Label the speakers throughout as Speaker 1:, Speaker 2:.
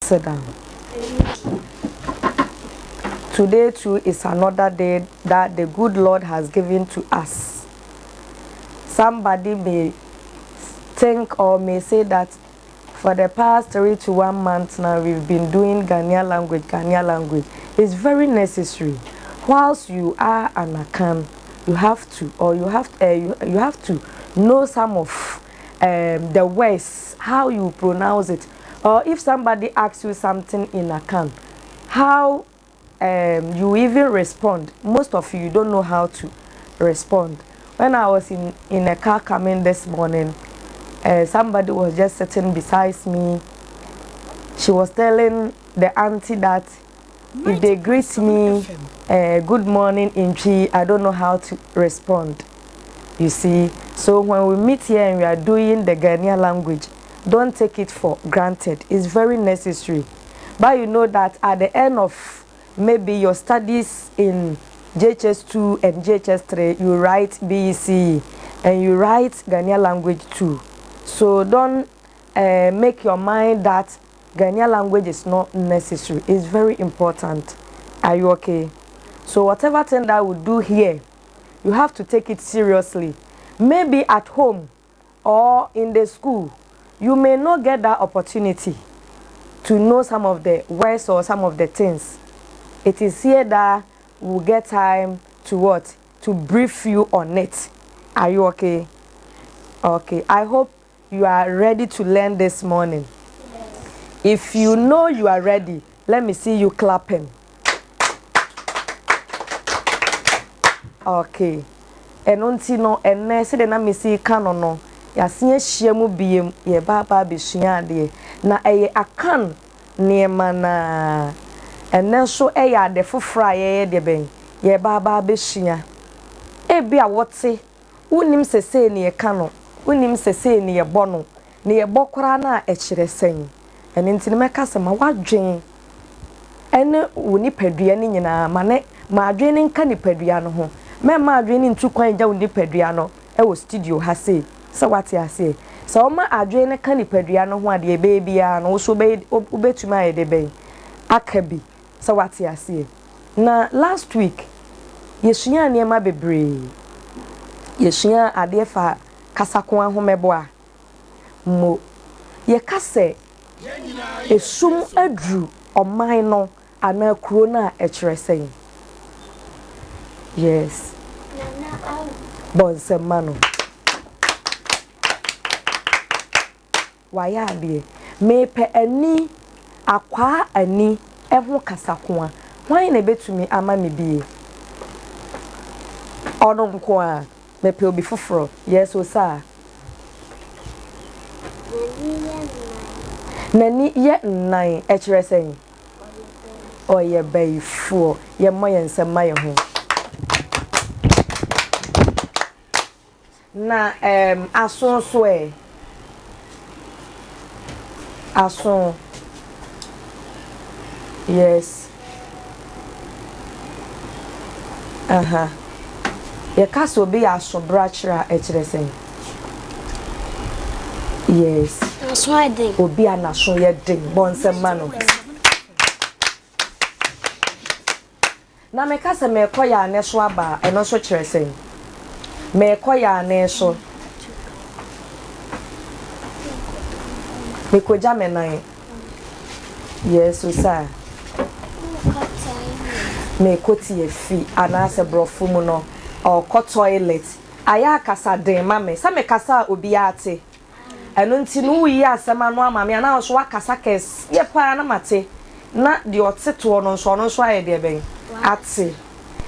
Speaker 1: Sit down. Today too is another day that the good Lord has given to us. Somebody may think or may say that for the past 3 to 1 month now we've been doing Ghanaian language, Ghanaian language. It's very necessary. Whilst you are an Akan, you have to, or you have, you have to know some of the words, how you pronounce it. Or if somebody asks you something in Akan, how you even respond. Most of you don't know how to respond. When I was in a car coming this morning, somebody was just sitting beside me. She was telling the auntie that if they greet me good morning in Twi, I don't know how to respond. You see, so when we meet here and we are doing the Ghanaian language, don't take it for granted. It's very necessary. But you know that at the end of maybe your studies in JHS 2 and JHS 3, you write BECE and you write Ghanaian language too. So don't make your mind that Ghanaian language is not necessary. It's very important. Are you okay? So whatever thing that we do here, you have to take it seriously. Maybe at home or in the school, you may not get that opportunity to know some of the words or some of the things. It is here that we'll get time to what? To brief you on it. Are you okay? Okay. I hope you are ready to learn this morning.
Speaker 2: Yes.
Speaker 1: If you know you are ready, let me see you clapping. Okay. Ɛno nti no, ɛnnɛ sɛdeɛ na mesi ka no, yɛasen ahyia mu biem, yɛba aba abɛsua adeɛ. Na ɛyɛ Akan nneɛma naa. Ɛnnɛ nso ɛyɛ ade foforɔ a yɛyɛ deɛ bɛn, yɛba aba abɛsua. Ebi a wɔte, wonim sɛ sei ne yɛka no, wonim sɛ sei ne yɛbɔ no, ne yɛbɔ koraa no a ɛkyerɛ sɛn. Ɛno nti no mɛka sɛ ma w'adwen ɛne wo nipadua no nyinaa, ma ne ma adwen no nka nipadua no ho. Mɛmma adwen no ntu kwan gya wo nipadua no ɛwɔ studio ha sei. Sɛ wate aseɛ. Sɛ wɔma adwen no ka nipadua no ho a, deɛ ɛbɛyɛ biara no, wo so wobɛtumi ayɛ de bɛn aka bi. Sɛ wate aseɛ. Na last week, yɛsua nneɛma bebree. Yɛsua adeɛ fa kasako ahomɛboa mo. Yɛka sɛ esum aduru ɔman no anaa kuro no a ɛkyerɛ sɛn. Yes.
Speaker 2: Nana awo.
Speaker 1: Bɔ nsɛm ma no. Wayɛ adeɛ. Mepɛ ani, akwaa ani ɛho kasakoa. Hwan na ebetumi ama me bie? Ɔno nko a. Mepɛ obi foforɔ. Yes, Osaa.
Speaker 2: N'ani yɛ nnan.
Speaker 1: N'ani yɛ nnan. Ɛkyerɛ sɛn? Ɔyɛ bɛyifoɔ. Yɛmmɔ yɛn nsɛm ma yɛn ho. Na aso nso ɛ? Aso. Yes. Aha. Yɛka sɛ obi yɛ asobrakyerɛ a, ɛkyerɛ sɛn? Yes.
Speaker 2: N'aso yɛ den.
Speaker 1: Obi a n'aso yɛ den. Bɔ nsɛm ma no. Na meka sɛ merekɔ yaane so aba a, ɛno nso kyerɛ sɛn? Merekɔ yaane so. Mekɔgya me nan. Yes, Osaa. Merekɔ tiafi anaasɛ borɔfo mu no, ɔrekɔ toilet. Ayɛ akasa den ma me. Sɛ mekasa a obiara te. Ɛno nti no woyi asɛm ano ama me anaa nso wakasa kɛseɛ paa na mate. Na deɛ ɔte toɔ no nso, ɔno nso ayɛ deɛ bɛn? Ate.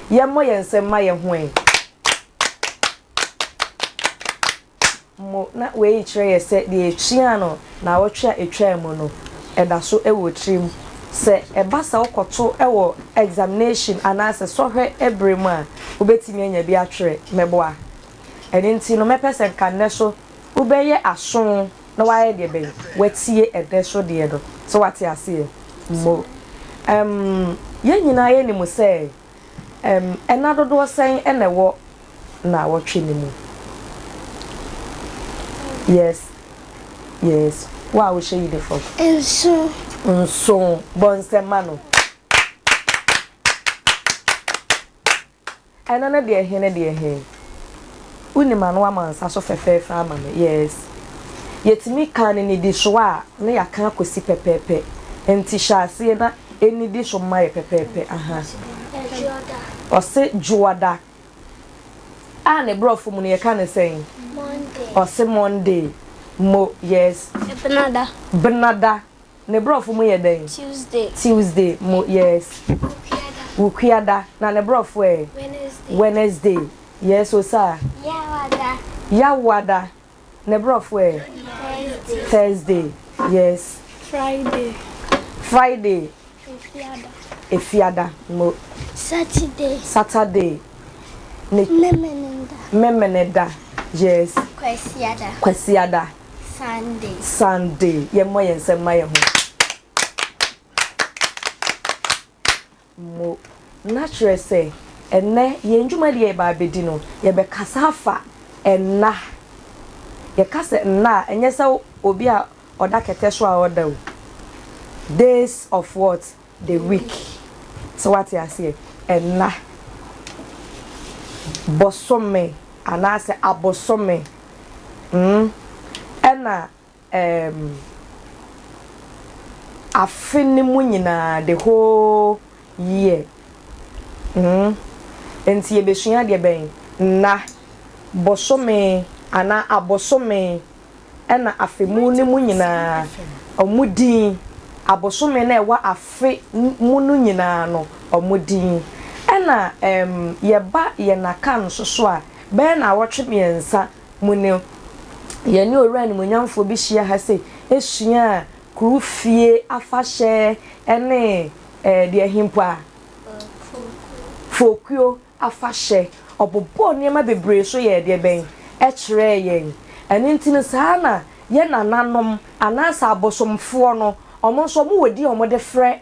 Speaker 1: Yɛmmɔ yɛn nsɛm ma yɛn ho ɛ. Mo na wei kyerɛ yɛ sɛ deɛ yɛsua no naawɔtwe a ɛtwaa mu no, ɛda so wɔ tirim. Sɛ ɛba sɛ wokɔto wɔ examination anaasɛ sɔhwɛ berɛ mu a, wobɛtumi anya bi atwerɛ mɛboa. Ɛno nti no mɛpɛ sɛ nka nnɛ so wobɛyɛ aso na wayɛ deɛ bɛn, watie ɛnnɛ so deɛ no. Sɛ wate aseɛ. Mo. Yɛn nyinaa yɛnim sɛ ɛna dodoɔ sɛn ɛna ɛwɔ naawɔtwe no mu? Yes. Yes. Wo a wohyɛ uniform.
Speaker 2: Nson.
Speaker 1: Nson. Bɔ nsɛm ma no. Ɛno ne deɛ he ne deɛ he? Wonim ano ama nsa so fɛfɛɛfɛ ama me, yes. Yɛtumi ka no nnidisoɔ a, na yɛaka akɔsi pɛpɛɛpɛ. Nti hyɛ aseɛ na ɛnnidi so mma yɛ pɛpɛɛpɛ, aha. Ɔse Dwoada. A ne borɔfo mu no yɛka no sɛn?
Speaker 2: Monday.
Speaker 1: Ɔse Monday. Mo, yes.
Speaker 2: Benada.
Speaker 1: Benada. Ne brɔfo mu yɛ dɛn?
Speaker 2: Tuesday.
Speaker 1: Tuesday mo yes.
Speaker 2: Wukuada.
Speaker 1: Wukuada na ne brɔfo ɛ?
Speaker 2: Wednesday.
Speaker 1: Wednesday yes osaa.
Speaker 2: Yawada.
Speaker 1: Yawada ne brɔfo ɛ?
Speaker 2: Thursday.
Speaker 1: Thursday yes.
Speaker 2: Friday.
Speaker 1: Friday.
Speaker 2: Efiada.
Speaker 1: Efiada mo.
Speaker 2: Saturday.
Speaker 1: Saturday ne.
Speaker 2: Memeneda.
Speaker 1: Memeneda yes.
Speaker 2: Kwasiada.
Speaker 1: Kwasiada.
Speaker 2: Sunday.
Speaker 1: Sunday. Yɛmmɔ yɛn nsam mma yɛn ho. Mo. Na kyerɛ sɛ, ɛnnɛ yɛn dwumadi a yɛreba abɛdi no, yɛbɛkasa afa nna. Yɛka sɛ nna a, ɛnyɛ sɛ obi a ɔda kɛtɛ so a ɔda o. Days of what? The week. So wate aseɛ? Nna. Bosome anaasɛ abosome. Mm. Ɛna ɛɛm afe no mu nyinaa, the whole year. Mm. Nti yɛbɛsua deɛ bɛn? Nna, bosome anaa abosome ɛna afe mu no mu nyinaa, wɔn din, abosome no a ɛwɔ afe mu no nyinaa no, wɔn din. Ɛna ɛɛm yɛba yɛn Akan nso so a, bɛyɛ naawɔtwe mmiɛnsa mu no, yɛne Owura Animuonyamfoɔ bi hyia ha sei suaa kuro fie afahyɛ ne ɛɛ deɛ he mpo a? Fokuo afahyɛ. Ɔbobɔɔ nneɛma bebree so yɛɛ deɛ bɛn? Ɛkyerɛɛ yɛn. Ɛno nti no saa na yɛn nananom anaasɛ abosomfoɔ no, wɔn nso wɔwɔ din a wɔde frɛ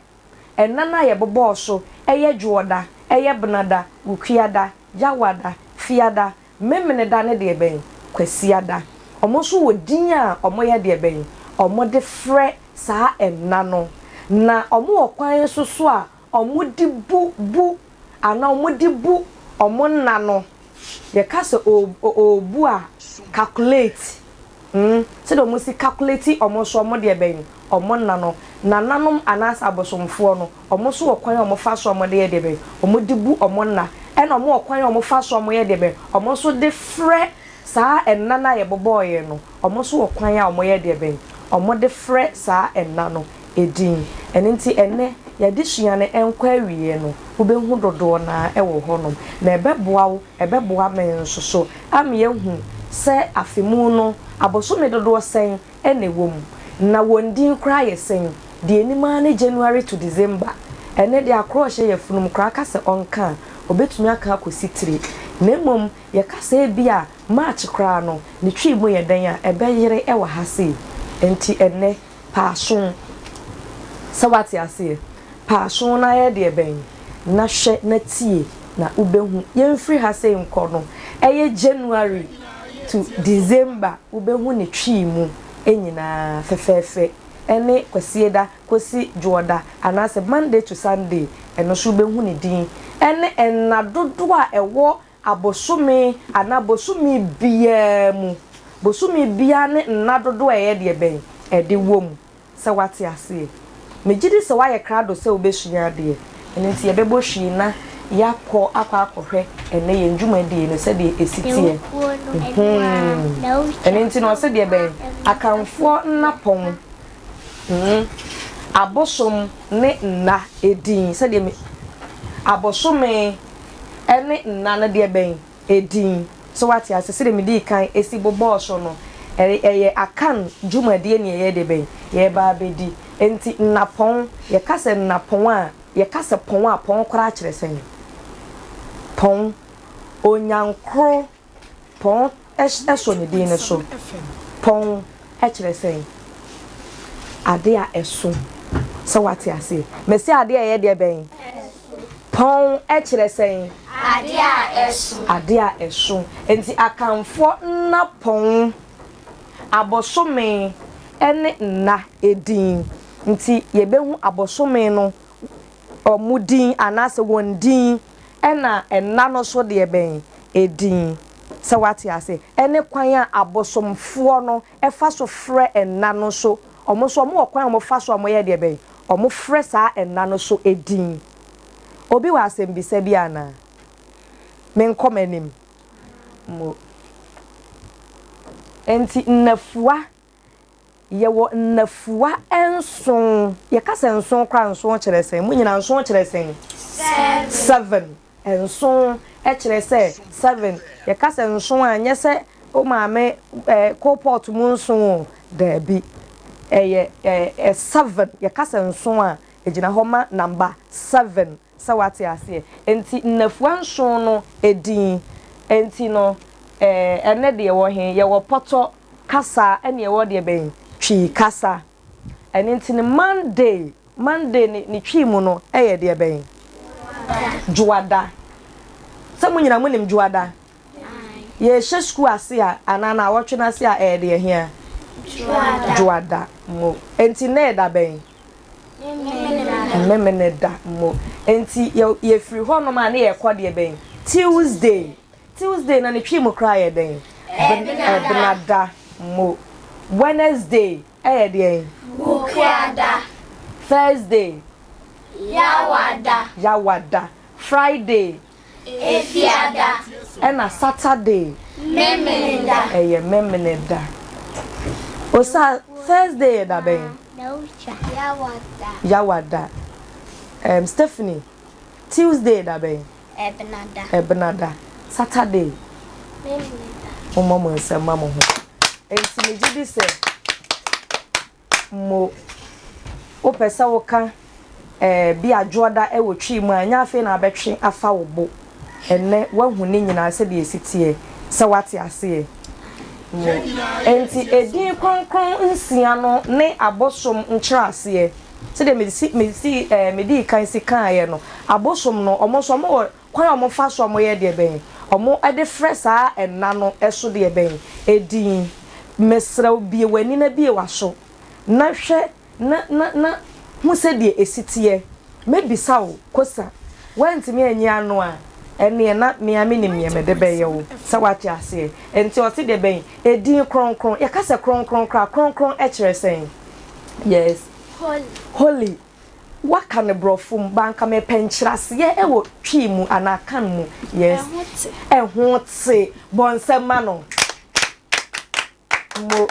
Speaker 1: ɛnna no a yɛbobɔɔ so, ɛyɛ Dwoɔda, ɛyɛ Benada, Wukuada, Yawada, Fiada, Memeneda ne deɛ bɛn? Kwasiada. Wɔn nso wɔ din a wɔyɛ deɛ bɛn? Wɔde frɛ saa nna no. Na wɔwɔ kwan nso so a wɔde bu bu anaa wɔde bu wɔn nna no. Yɛka sɛ ɔrebu a, calculate. Mm, sɛdeɛ wɔsi calculate wɔn nso wɔn deɛ bɛn? Wɔn nna no. Nananom anaasɛ abosomfoɔ no, wɔn nso wɔ kwan a wɔfa so a wɔde yɛ deɛ bɛn? Wɔde bu wɔn nna. Ɛna wɔwɔ kwan a wɔfa so a wɔyɛ deɛ bɛn? Wɔn nso de frɛ saa nna no a yɛbobɔeɛ no. Wɔn nso wɔ kwan a wɔyɛ deɛ bɛn? Wɔde frɛ saa nna no edin. Ɛno nti ɛnnɛ, yɛn adesua no nkɔ awieɛ no, wobɛhu dodoɔ no ara wɔ hɔnom. Na ɛbɛboa wo, ɛbɛboa me nso so ama yɛahu sɛ afe mu no, abosome dodoɔ sɛn na ɛwɔ mu, na wɔn din koraa yɛ sɛn. Deɛ ɛnim ara ne January to December. Ɛnnɛ deɛ akorɔ rehyɛ yafunum koraa ka sɛ ɔnka a, ɔbɛtumi aka akɔsi tire. Na mmom yɛka sɛ ebia March koraa no, ne Twi mu yɛ dɛn a, ɛbɛyere wɔ ha sei. Enti ɛnnɛ, paaso. Sɛ woate aseɛ? Paaso no ayɛ deɛ bɛn? Na hwɛ na tie na wobɛhu. Yɛmfiri ha sei nkɔ no, ɛyɛ January to December, wobɛhu ne Twi mu nyinaa fɛfɛɛfɛ. Ɛne Kwasieda kɔsi Dwoɔda anaasɛ Monday to Sunday, ɛno nso wobɛhu ne din. Ɛne nna dodoɔ a ɛwɔ Abosome anaa bosome biara mu, bosome biara ne nna dodoɔ a ɛyɛ deɛ bɛn? Ɛde wɔ mu. Sɛ woate aseɛ? Megye di sɛ woayɛ krado sɛ wobɛsua adeɛ. Ɛno nti yɛbɛbɔ hwii na yɛakɔ akɔ akɔhwɛ ɛnnɛ yɛn dwumadie no sɛdeɛ ɛsi teɛ. Hmm. Ɛno nti no ɔse deɛ bɛn? Akanfoɔ nnapɔn. Hmm. Abosom ne nna edin. Sɛdeɛ me, abosome ne nna no deɛ bɛn edin? So wate ase? Sɛdeɛ medii kan si bobɔɔ so no, ɛyɛ Akan dwumadie na yɛyɛ deɛ bɛn? Yɛreba abɛdi. Enti nnapɔn, yɛka sɛ nnapɔn a, yɛka sɛ pɔn a, pɔn koraa kyerɛ sɛn? Pɔn, Onyankoro Pɔn sɔ ne din no so. Pɔn kyerɛ sɛn? Ade a ɛso. Sɛ wate aseɛ? Mese ade a ɛyɛ deɛ bɛn? Pɔn kyerɛ sɛn?
Speaker 2: Ade a ɛso.
Speaker 1: Ade a ɛso. Nti Akanfoɔ nna pɔn, abosome ne nna edin. Nti yɛbɛhu abosome no wɔn din anaasɛ wɔn din ɛna nna no so deɛ bɛn edin. Sɛ wate ase? Ɛne kwan a abosomfoɔ no fa so frɛ nna no so. Wɔn nso wɔwɔ kwan a wɔfa so a wɔyɛ deɛ bɛn? Wɔfrɛ saa nna no so edin. Obi wɔ asɛmbisa bi anaa? Menkɔ m'anim. Mo. Enti nnafua, yɛwɔ nnafua nson. Yɛka sɛ nson koraa a, nson kyerɛ sɛn? Mo nyinaa, nson kyerɛ sɛn? Seven. Nson kyerɛ sɛ seven. Yɛka sɛ nson a, nyɛ sɛ wo maame eh, coalpot mu nson o. Daabi. Ɛyɛ eh, seven. Yɛka sɛ nson a, ɛgyina hɔ ma number seven. Sɛ woate aseɛ? Enti nnafua nson no edin. Enti no, ɛɛ, ɛnnɛ deɛ ɛwɔ he? Yɛwɔ pɔtɔ kasa ɛne yɛwɔ deɛ bɛn? Twi kasa. Ɛno nti no, Monday, Monday ne, ne Twi mu no ɛyɛ deɛ bɛn? Dwoada. Sɛ mo nyinaa monim Dwoada? Yɛrehyɛ sukuu ase a, anaa naawɔtwe no ase a, ɛyɛ deɛ hea? Dwoada. Mo. Enti nnɛ yɛ da bɛn? Memeneda mo. Enti yɛ yɛfiri hɔnom a ne yɛkɔ deɛ bɛn? Tuesday. Tuesday na ne twi mu koraa yɛ dɛn? Ɛbenada mo. Wednesday ɛyɛ deɛn?
Speaker 2: Wukuada.
Speaker 1: Thursday.
Speaker 2: Yawada.
Speaker 1: Yawada. Friday.
Speaker 2: Efiada.
Speaker 1: Ɛna Saturday.
Speaker 2: Memeneda.
Speaker 1: Ɛyɛ Memeneda. Osa Thursday yɛ da bɛn?
Speaker 2: Yawada.
Speaker 1: Yawada. Um, Stephanie, Tuesday yɛ da bɛn?
Speaker 2: Ɛbenada.
Speaker 1: Ɛbenada. Saturday.
Speaker 2: Memeneda.
Speaker 1: Mommɔ mo nsam ma mo ho. Enti megye di sɛ. Mo, wopɛ sɛ woka eh, bi a dwoɔda wɔ Twi mu a, ɛnyɛ afei na abɛtwe afa wo bo. Ɛnnɛ, woahu ne nyinaa sɛdeɛ ɛsi teɛ, sɛ woate aseɛ. Mo, enti edin kronkron nsia no ne abosom nkyerɛaseɛ, sɛdeɛ mesi, mesi eh, medii kan si kaeɛ no, abosom no, wɔn nso wɔwɔ Kwan a wɔfa so a wɔyɛ deɛ bɛn? Wɔde frɛ saa nna no so deɛ bɛn? Edin. Mesrɛ wo, bue w'ani na bue w'aso, na hwɛ na na na hu sɛdeɛ ɛsi teɛ. Mɛbisa wo, Kosa, woantumi anyi ano a, ɛnneɛ na me ara menim deɛ mede bɛyɛ wo. Sɛ woate aseɛ? Enti ɔse deɛ bɛn? Edin kronkron. Yɛka sɛ kronkron koraa a, kronkron kyerɛ sɛn? Yes.
Speaker 2: Holy.
Speaker 1: Holy. Waka no brɔfo mu but anka mepɛ nkyerɛaseɛ wɔ Twi mu anaa Akan mu. Yes.
Speaker 2: Ɛho te.
Speaker 1: Ɛho te. Bɔ nsɛm ma no. Mo.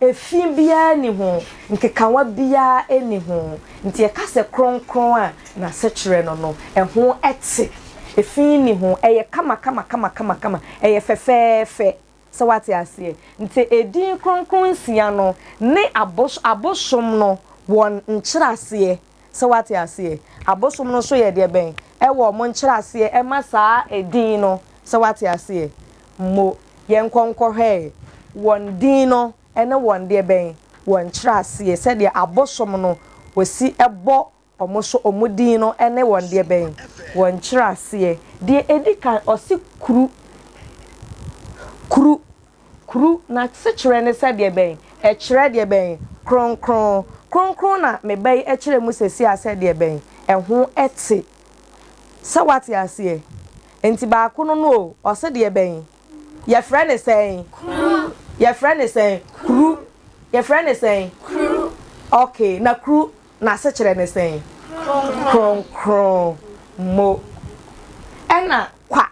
Speaker 1: Efi biara nni ho, nkekawa biara nni ho. Nti yɛka sɛ kronkron a, n'asekyerɛ no no, ɛho te. Efi nni ho, ɛyɛ kama kama kama kama kama, ɛyɛ fɛfɛɛfɛ. Sɛ woate aseɛ? Nti edin kronkron nsia no ne abos, abosom no wɔn nkyerɛaseɛ. Sɛ woate aseɛ? Abosom no nso yɛ deɛ bɛn? Ɛwɔ wɔn nkyerɛaseɛ ɛma saa edin no. Sɛ woate aseɛ? Mo, yɛnkɔ nkɔhwɛ wɔn din no ne wɔn deɛ bɛn? Wɔn nkyerɛaseɛ, sɛdeɛ abosom no wɔsi bɔ Wɔn nso wɔn din no ne wɔn deɛ bɛn? Wɔn nkyerɛaseɛ. Deɛ ɛdi kan, ɔse kuru. Kuru. Kuru, n'asekyerɛ ne sɛ deɛ bɛn? Ɛkyerɛ deɛ bɛn? Kronkron. Kronkron na me ba yi kyerɛ mu seesei a sɛ deɛ bɛn? Ɛho te. Sɛ woate aseɛ? Nti baako no no o, ɔse deɛ bɛn? Yɛfrɛ no sɛn?
Speaker 2: Kuru.
Speaker 1: Yɛfrɛ no sɛn? Kuru. Yɛfrɛ no sɛn?
Speaker 2: Kuru.
Speaker 1: Okay, na kuru n'asekyerɛ ne sɛn? Kronkron. Mo. Ɛna kwa.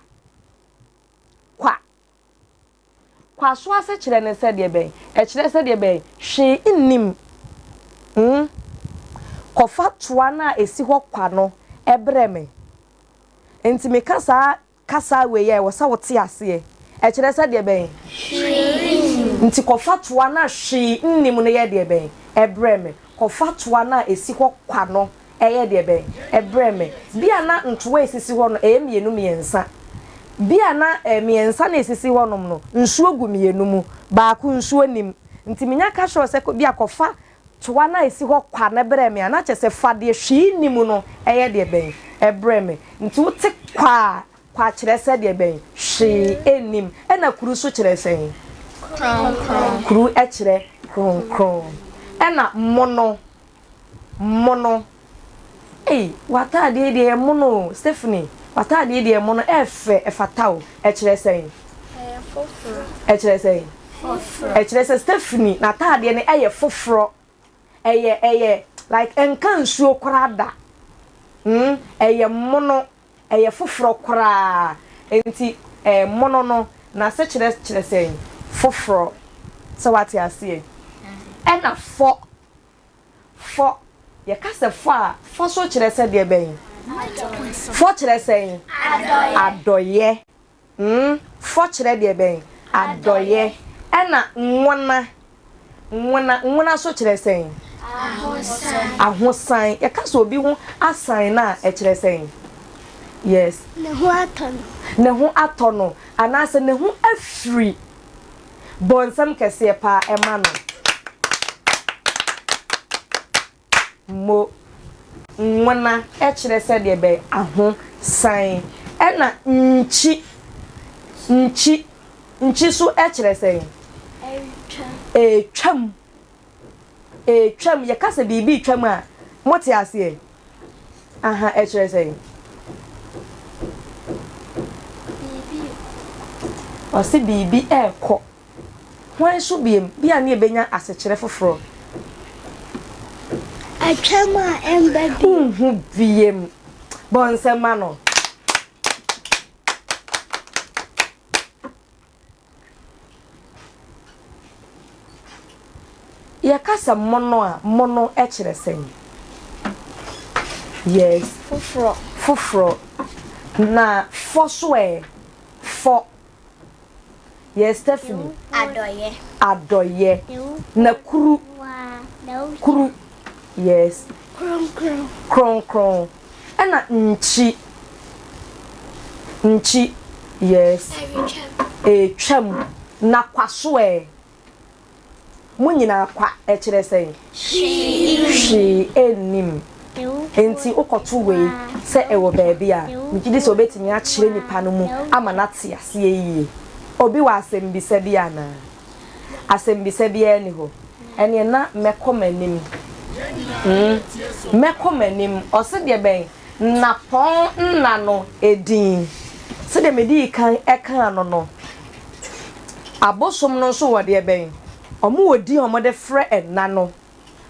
Speaker 1: Kwa. Kwa so asekyerɛ ne sɛ deɛ bɛn? Ɛkyerɛ sɛ deɛ bɛn? Hwee nnim. Mm. Kɔfa toa no a ɛsi hɔ kwa no brɛ me. Nti meka saa Kasa wei a ɛwɔ sɛ wote aseɛ. Ɛkyerɛ sɛ deɛ bɛn?
Speaker 2: Hwee nnim.
Speaker 1: Nti kɔfa toa no a hwee nnim no yɛ deɛ bɛn? Ɛbrɛ me. Kɔfa toa no a ɛsi hɔ kwa no yɛ deɛ bɛn? Ɛbrɛ me. Bi a na ntoa a ɛsisi hɔ no ɛyɛ mmienu mmiɛnsa. Bi a na mmiɛnsa no a ɛsisi hɔnom no, nsuo gu mmienu mu. Baako nsuo nnim. Nti menya ka kyerɛ wo sɛ bi a kɔfa Toa no a ɛsi hɔ kwa no brɛ me a, na kyerɛ sɛ fa deɛ hwee nni mu no yɛ deɛ bɛn? Brɛ me. Nti wote kwa a, kwa kyerɛ sɛ deɛ bɛn? Hwee nnim. Ɛna kuru nso kyerɛ sɛn?
Speaker 2: Kronkron.
Speaker 1: Kuru kyerɛ kronkron. Ɛna mono, mono. Ei, w'ataadeɛ yi deɛ ɛyɛ mono o, Stephanie, w'ataadeɛ yi deɛ ɛyɛ mono, ɛɛfɛ, ɛfata o. Ɛkyerɛ sɛn?
Speaker 2: Ɛyɛ foforɔ.
Speaker 1: Ɛkyerɛ sɛn?
Speaker 2: Foforɔ.
Speaker 1: Ɛkyerɛ sɛ Stephanie n'ataadeɛ no ɛyɛ foforɔ. Ɛyɛ, ɛyɛ, like ɛnka nsuo koraa da. Hmm, ɛyɛ mono. Ɛyɛ foforɔ koraa. Enti ɛɛ mono no, n'asekyerɛ kyerɛ sɛn? Foforɔ. Sɛ woate aseɛ? Ɛna fɔ. Fɔ. Yɛka sɛ fɔ a, fɔ nso kyerɛ sɛ deɛ bɛn? Fɔ kyerɛ sɛn? Adɔeɛ. Mm, fɔ kyerɛ deɛ bɛn? Adɔeɛ. Ɛna nwona, nwona, nwona nso kyerɛ sɛn?
Speaker 2: Ahosan.
Speaker 1: Ahosan. Yɛka sɛ obi ho asan no a, ɛkyerɛ sɛn? Yes.
Speaker 2: Ne ho atɔ no.
Speaker 1: Ne ho atɔ no, anaasɛ ne ho afiri. Bɔ nsɛm kɛseɛ paa ɛma no. Mo. Nwona kyerɛ sɛdeɛ bɛn aho san. Ɛna nkyi, nkyi, nkyi so kyerɛ sɛn? Ɛretwam. Ɛretwam. Yɛka sɛ biribi retwam a, mote aseɛ? Aha, ɛkyerɛ sɛn?
Speaker 2: Biribi rekɔ.
Speaker 1: Ɔse biribi rekɔ. Hwan so biom? Bi a ne yɛbɛnya asekyerɛ foforɔ.
Speaker 2: Atwam a ɛmba bio.
Speaker 1: Wonhu biom. Bɔ nsɛm ma no. Yɛka sɛ mono a, mono kyerɛ sɛn? Yes.
Speaker 2: Foforɔ.
Speaker 1: Foforɔ. Na fɔ so ɛ? Fɔ. Yes, Stephanie.
Speaker 2: Adɔyɛ.
Speaker 1: Adɔyɛ. Na kuru. Kuru. Yes.
Speaker 2: Kronkron.
Speaker 1: Kronkron. Ɛna nkyi. Nkyi. Yes.
Speaker 2: Ɛretwam.
Speaker 1: Ɛretwam. Na kwa so ɛ? Mo nyinaa kwa ɛkyerɛ sɛn?
Speaker 2: Hwee nnim.
Speaker 1: Hwee nnim. Enti wokɔto wei sɛ ɛwɔ baabi a, megye di sɛ wobɛtumi akyerɛ nipa no mu ama no ate aseɛ yie. Obi wɔ asɛmbisa bi anaa? Asɛmbisa biara nni hɔ. Ɛneɛ na mɛkɔ m'anim. Mm, mɛkɔ m'anim. Ɔse deɛ bɛn? Nnapɔn nna no edin. Sɛdeɛ medii kan kaa no no, abosom no nso wɔ deɛ bɛn? Wɔwɔ din a wɔde frɛ nna no.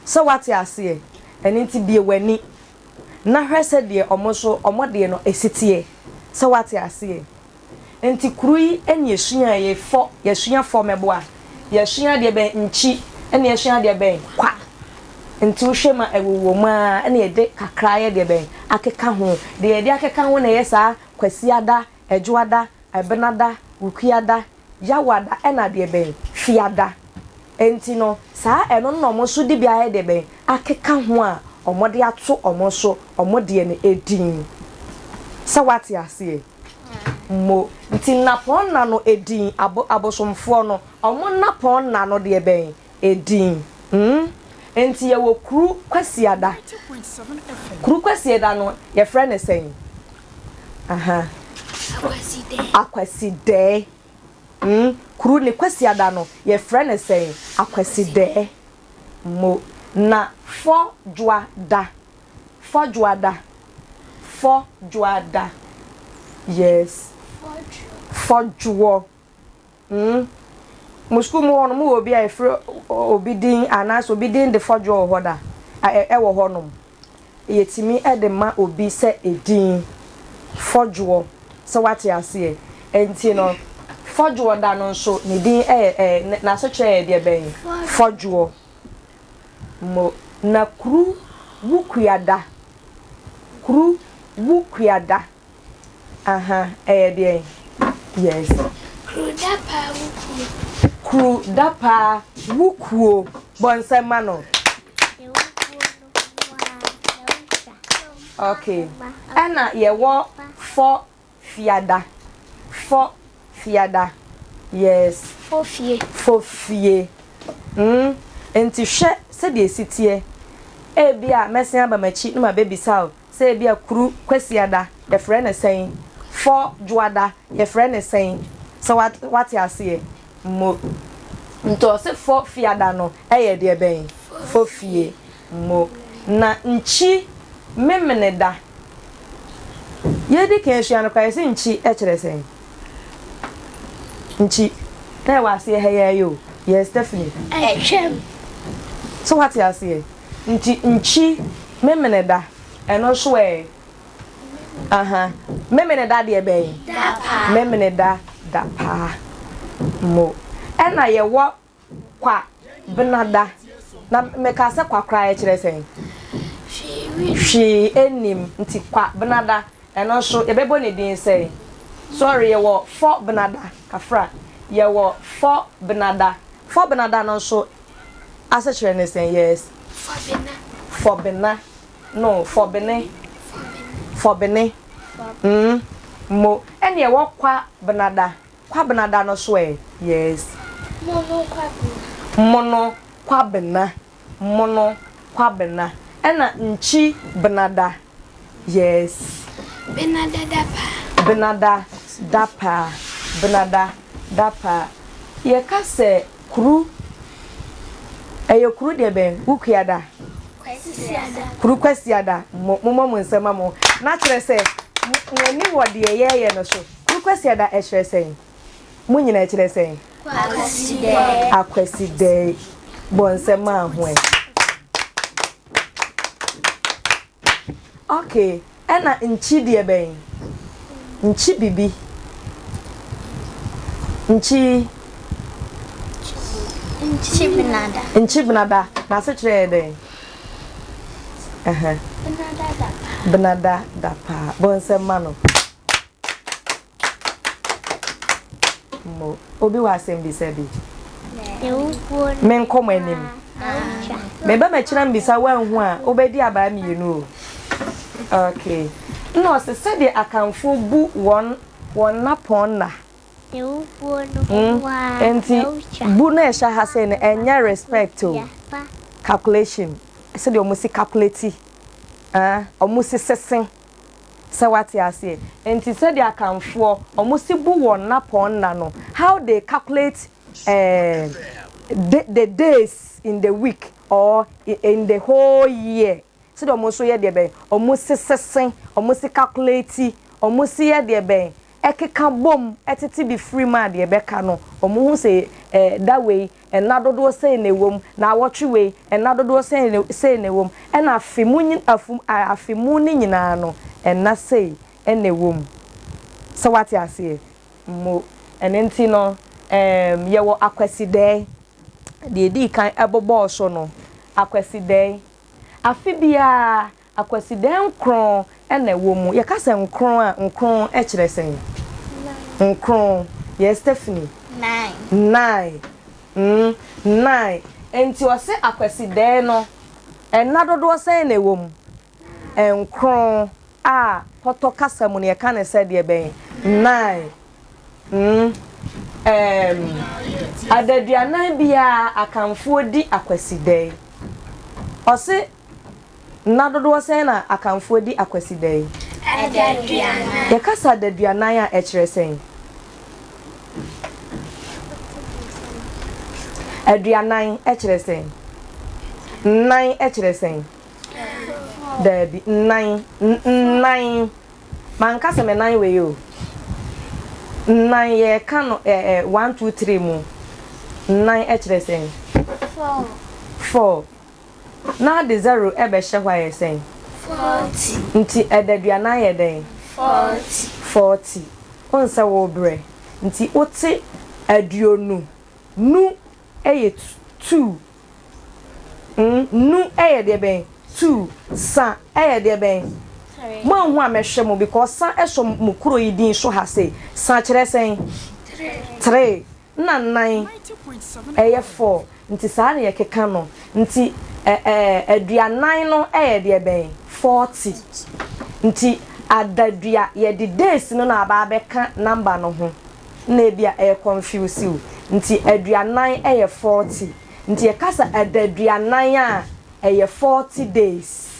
Speaker 1: Sɛ woate aseɛ? Ɛno nti bue w'ani na hwɛ sɛdeɛ wɔn nso wɔn deɛ no si teɛ. Sɛ woate aseɛ? Nti kuro yi ɛna yɛsua yɛ fɔ, yɛsua fɔ mɛboa, yɛsua deɛ bɛn nkyi, ɛna yɛsua deɛ bɛn kwa. Nti wohwɛ mu a ɛwowɔ mu ara ɛna yɛde kakra ayɛ deɛ bɛn akeka ho. Deɛ yɛde akeka ho na ɛyɛ saa Kwasiada, Adwoada, Ɛbenada, Wukuada, Yawada ɛna deɛ bɛn Fiada. Nti no saa ɛno no na wɔn nso de bi ayɛ deɛ bɛn akeka ho a wɔde ato wɔn nso wɔn deɛ no edin. Sɛ woate aseɛ? Mo. Nti nnapɔnna no edin, abo, abosomfoɔ no, wɔn nnapɔnna no deɛ bɛn edin? Hmm? Nti yɛwɔ Kuru Kwasiada. Kuru Kwasiada no, yɛfrɛ no sɛn? Aha.
Speaker 2: Akwasidɛɛ.
Speaker 1: Akwasidɛɛ. Hmm? Kuru ne Kwasiada no, yɛfrɛ no sɛn? Akwasidɛɛ. Mo. Na fɔ dwoa da. Fɔ dwoa da. Fɔ dwoa da. Yes. Fɔ dwoɔ. Mm. Mo sukuu mu hɔ no, mowɔ obi a yɛfrɛ obi din anaasɛ obi din de fɔ dwoɔ wɔ hɔ da? Ɛwɔ hɔnom. Yɛtumi de ma obi sɛ edin. Fɔ dwoɔ. Sɛ woate aseɛ? Enti no, fɔ dwoɔ da no nso, ne din yɛ, ɛ, n'asekyerɛ yɛ deɛ bɛn? Fɔ dwoɔ. Mo na kuru wu kuada kuru wu kuada aha ɛyɛ deɛn yes.
Speaker 2: Kuru da paa wu kuo.
Speaker 1: Kuru da paa wu kuo bɔ nsɛm ma no. Okay ɛna yɛwɔ fɔ Fiada, fɔ fiada, yes.
Speaker 2: Fɔ fie.
Speaker 1: Fɔ fie, mm. Nti hwɛ sɛdeɛ ɛsi teɛ. Ebia mɛsen aba m'akyi na mabɛbisa wo sɛ ebia kuru Kwasiada yɛfrɛ no sɛn? Fɔ Dwoada yɛfrɛ no sɛn? Sɛ woate aseɛ? Mo. Nti ɔse fɔ fiada no yɛ deɛ bɛn? Fofie. Mo. Na nkyi Memeneda. Yɛredi kan asua no koraa, yɛse nkyi kyerɛ sɛn? Nkyi. Na ɛwɔ aseɛ ha yi ara yi o. Yes, Stephanie.
Speaker 2: Atwam.
Speaker 1: So woate aseɛ? Nti nkyi Memeneda, ɛno nso ɛ? Aha. Memeneda deɛ bɛn?
Speaker 2: Dapaa.
Speaker 1: Memeneda dapaa. Mo. Ɛna yɛwɔ Kwa, benada. Na mekaa sɛ kwa koraa ɛkyerɛ sɛn? Hwee nnim. Nti kwa, benada, ɛno nso yɛbɛbɔ ne din sɛn? Sorry, yɛwɔ fɔ benada, kafra. Yɛwɔ fɔ benada. Fɔ benada no nso asekyerɛ ne sɛn? Yes.
Speaker 2: Fɔbena.
Speaker 1: Fɔbena. No, fɔbene. Fɔbene. Mm, mo. Ɛne ɛwɔ kwa benada. Kwabena da no so ɛ? Yes.
Speaker 2: Mono Kwabena.
Speaker 1: Mono Kwabena, Mono Kwabena. Ɛna Nkyi Benada. Yes.
Speaker 2: Benada Dapaa.
Speaker 1: Benada Dapaa, Benada Dapaa. Yɛka sɛ kuru, ɛyɛ kuru deɛ bɛn? Wo kuada?
Speaker 2: Kwasiada.
Speaker 1: Kuru Kwasiada. Mo, mommɔ mo nsam ma mo. Na kyerɛ sɛ, mo ani wɔ deɛ yɛreyɛ no so. Kuru Kwasiada ɛkyerɛ sɛn? Mo nyina ɛkyerɛ sɛn?
Speaker 2: Akwasidɛɛ.
Speaker 1: Akwasidɛɛ. Bɔ nsɛm maa ho ɛ. Okay, ɛna nkyi deɛ bɛn? Nkyi bibi. Nkyi.
Speaker 2: Nkyi benada.
Speaker 1: Nkyi benada. N'asekyerɛ yɛ dɛn? Ɛhɛ.
Speaker 2: Benada dapaa.
Speaker 1: Benada dapaa. Bɔ nsɛm ma no. Mo, obi wɔ asɛm bisa bi? Menkɔ mo anim. Meba m'akyiri mbisa woanhu a, wobɛdi abaa mmienu o. Okay. Nna ɔse sɛdeɛ Akanfoɔ bu wɔn wɔn nnapɔn nna. Mm, enti bu na ɛhyɛ ha sei no ɛnyɛ respect o. Calculation, sɛdeɛ wɔn si calculate, ah, wɔn si sese. Sɛ wate aseɛ? Enti sɛdeɛ Akanfoɔ wɔn si bu wɔn nnapɔn nna no, how they calculate eh, the, the days in the week or in the whole year, sɛdeɛ wɔn nso yɛ deɛ bɛn, wɔn si sese, wɔn si calculate, wɔn si yɛ deɛ bɛn, ɛkeka bom tete bi firi mu a deɛ ɛbɛka no, wɔn hu sɛ eh, da wei, nna dodoɔ sei na ɛwɔ mu, naawɔtwe wei, nna dodoɔ sei na sei na ɛwɔ mu, ɛna afe mu nyi afu afe mu no nyinaa no, nna sei na ɛwɔ mu. Sɛ woate aseɛ? Mo. Ɛno nti no, ɛɛm, yɛwɔ Akwasidɛɛ, deɛ ɛdii kan ɛbobɔɔ so no, Akwasidɛɛ. Afe biara, Akwasidaa nkron na ɛwɔ mu. Yɛka sɛ nkron a, nkron kyerɛ sɛn? Nkron. Yes, Stephanie?
Speaker 2: Nine.
Speaker 1: Nine. Mm, nine. Enti ɔse Akwasidɛɛ no, nna dodoɔ sɛn na ɛwɔ mu? Nkron a pɔtɔ kasa mu no yɛka no sɛ deɛ bɛn? Nine. Mm, ɛɛm, adaduanan biara Akanfoɔ di Akwasidɛɛ. Ɔse Nna dodoɔ sɛn na Akanfoɔ di Akwasida yi?
Speaker 2: Adaduanan.
Speaker 1: Yɛka sɛ adaduanan a, ɛkyerɛ sɛn? Aduanan kyerɛ sɛn? Nnan kyerɛ sɛn? Daabi, nnan, nnan. Manka sɛ me nan wei o. Nnan, yɛreka no ɛ ɛ one, two, three mu. Nnan kyerɛ sɛn?
Speaker 2: Four.
Speaker 1: Four. Na ade zero bɛhyɛ hɔ ayɛ sɛn?
Speaker 2: 40.
Speaker 1: Nti adaduanan yɛ dɛn?
Speaker 2: 40.
Speaker 1: 40. Wohu sɛ worebrɛ. Nti wote aduonu, nu yɛ two. Mm, nu yɛ deɛ bɛn? Two. Sa yɛ deɛ bɛn? Moanhu a mɛhwɛ mo because sa sɔ mo kuro yi din so ha sei. Sa kyerɛ sɛn? Three. Nna nnan ɛyɛ four nti saa na yɛkeka no nti ɛɛ aduanan no ɛyɛ deɛ bɛn 40 nti adadua yɛde days no na aba abɛka number no ho na ebi a ɛyɛ confuse wo nti aduanan ɛyɛ 40 nti yɛka sɛ adaduanan a ɛyɛ 40 days.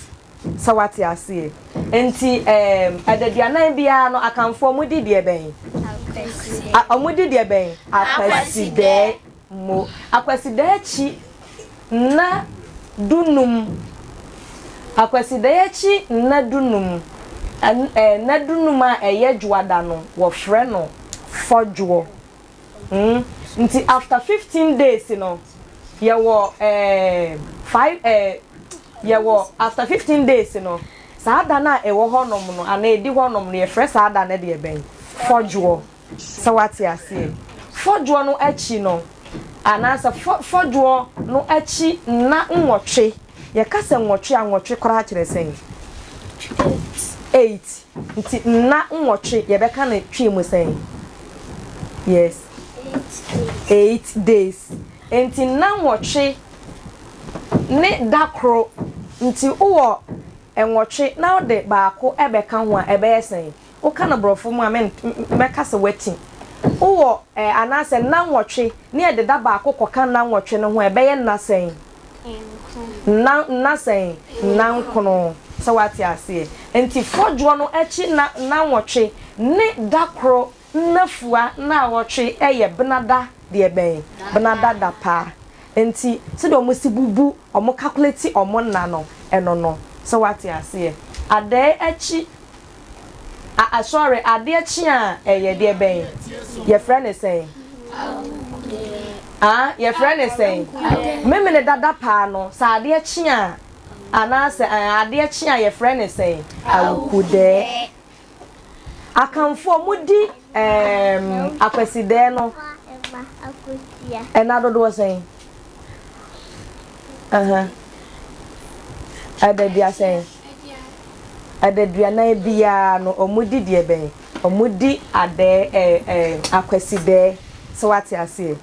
Speaker 1: Sɛ wate aseɛ. Nti ɛɛm adaduanan biara no Akanfoɔ ɔmo di deɛ bɛn?
Speaker 2: Akwasi.
Speaker 1: A ɔmo di deɛ bɛn? Akwasidɛɛ. Mo. Akwasidɛɛ akyi na. dunum. Akwasida yi akyi nna dunum, nna dunum a ɛyɛ Dwoada no, wɔfrɛ no Fɔdwoɔ. Mm, nti after 15 days no, yɛwɔ eh, five eh, yɛwɔ after 15 days no, saa da no a ɛwɔ hɔnom no, anaa ɛdi hɔnom no, yɛfrɛ saa da no deɛ bɛn? Fɔdwoɔ. Sɛ woate aseɛ. Fɔdwoɔ no akyi no, anaasɛ fɔ, fɔdwoɔ no akyi nna nwɔtwe. Yɛka sɛ nwɔtwe a, nwɔtwe koraa kyerɛ sɛn? Eight. Nti nna nwɔtwe, yɛbɛka no Twi mu sɛn? Yes. Eight days. Nti nna nwɔtwe ne da koro. Nti wowɔ nwɔtwe na wode baako bɛka ho a, ɛbɛyɛ sɛn? Woka no borɔfo mu a, me mɛka sɛ woati. Wowɔ eh, anaasɛ nna nwɔtwe ne yɛde da baako kɔka nna nwɔtwe no ho a, ɛbɛyɛ nna sɛn? Nna, nna sɛn? Nna nkron. Sɛ woate aseɛ? Nti fɔdwoɔ no akyi nna, nna nwɔtwe ne da koro nnafua nnaawɔtwe yɛ benada deɛ bɛn? Benada da paa. Nti sɛdeɛ wɔn si bubu, wɔn calculate wɔn nna no, ɛno no. Sɛ woate aseɛ? Adɛɛ akyi A Asɔre, adeɛ kye a ɛyɛ deɛ bɛn? Yɛfrɛ no sɛn? A Yɛfrɛ no sɛn? Memene dada paa no, sɛ adeɛ kye a, anaasɛ ɛɛ adeɛ kye a yɛfrɛ no sɛn? Awukudɛɛ. Akanfoɔ, modi ɛɛm akwasidɛɛ no ɛna dodoɔ sɛn? Aha. Ɛda dua sɛn? Adaduanan biara no wɔdi deɛ bɛn? Wɔdi adɛɛ ɛɛ ɛɛ akwasidɛɛ. Sɛ wate aseɛ?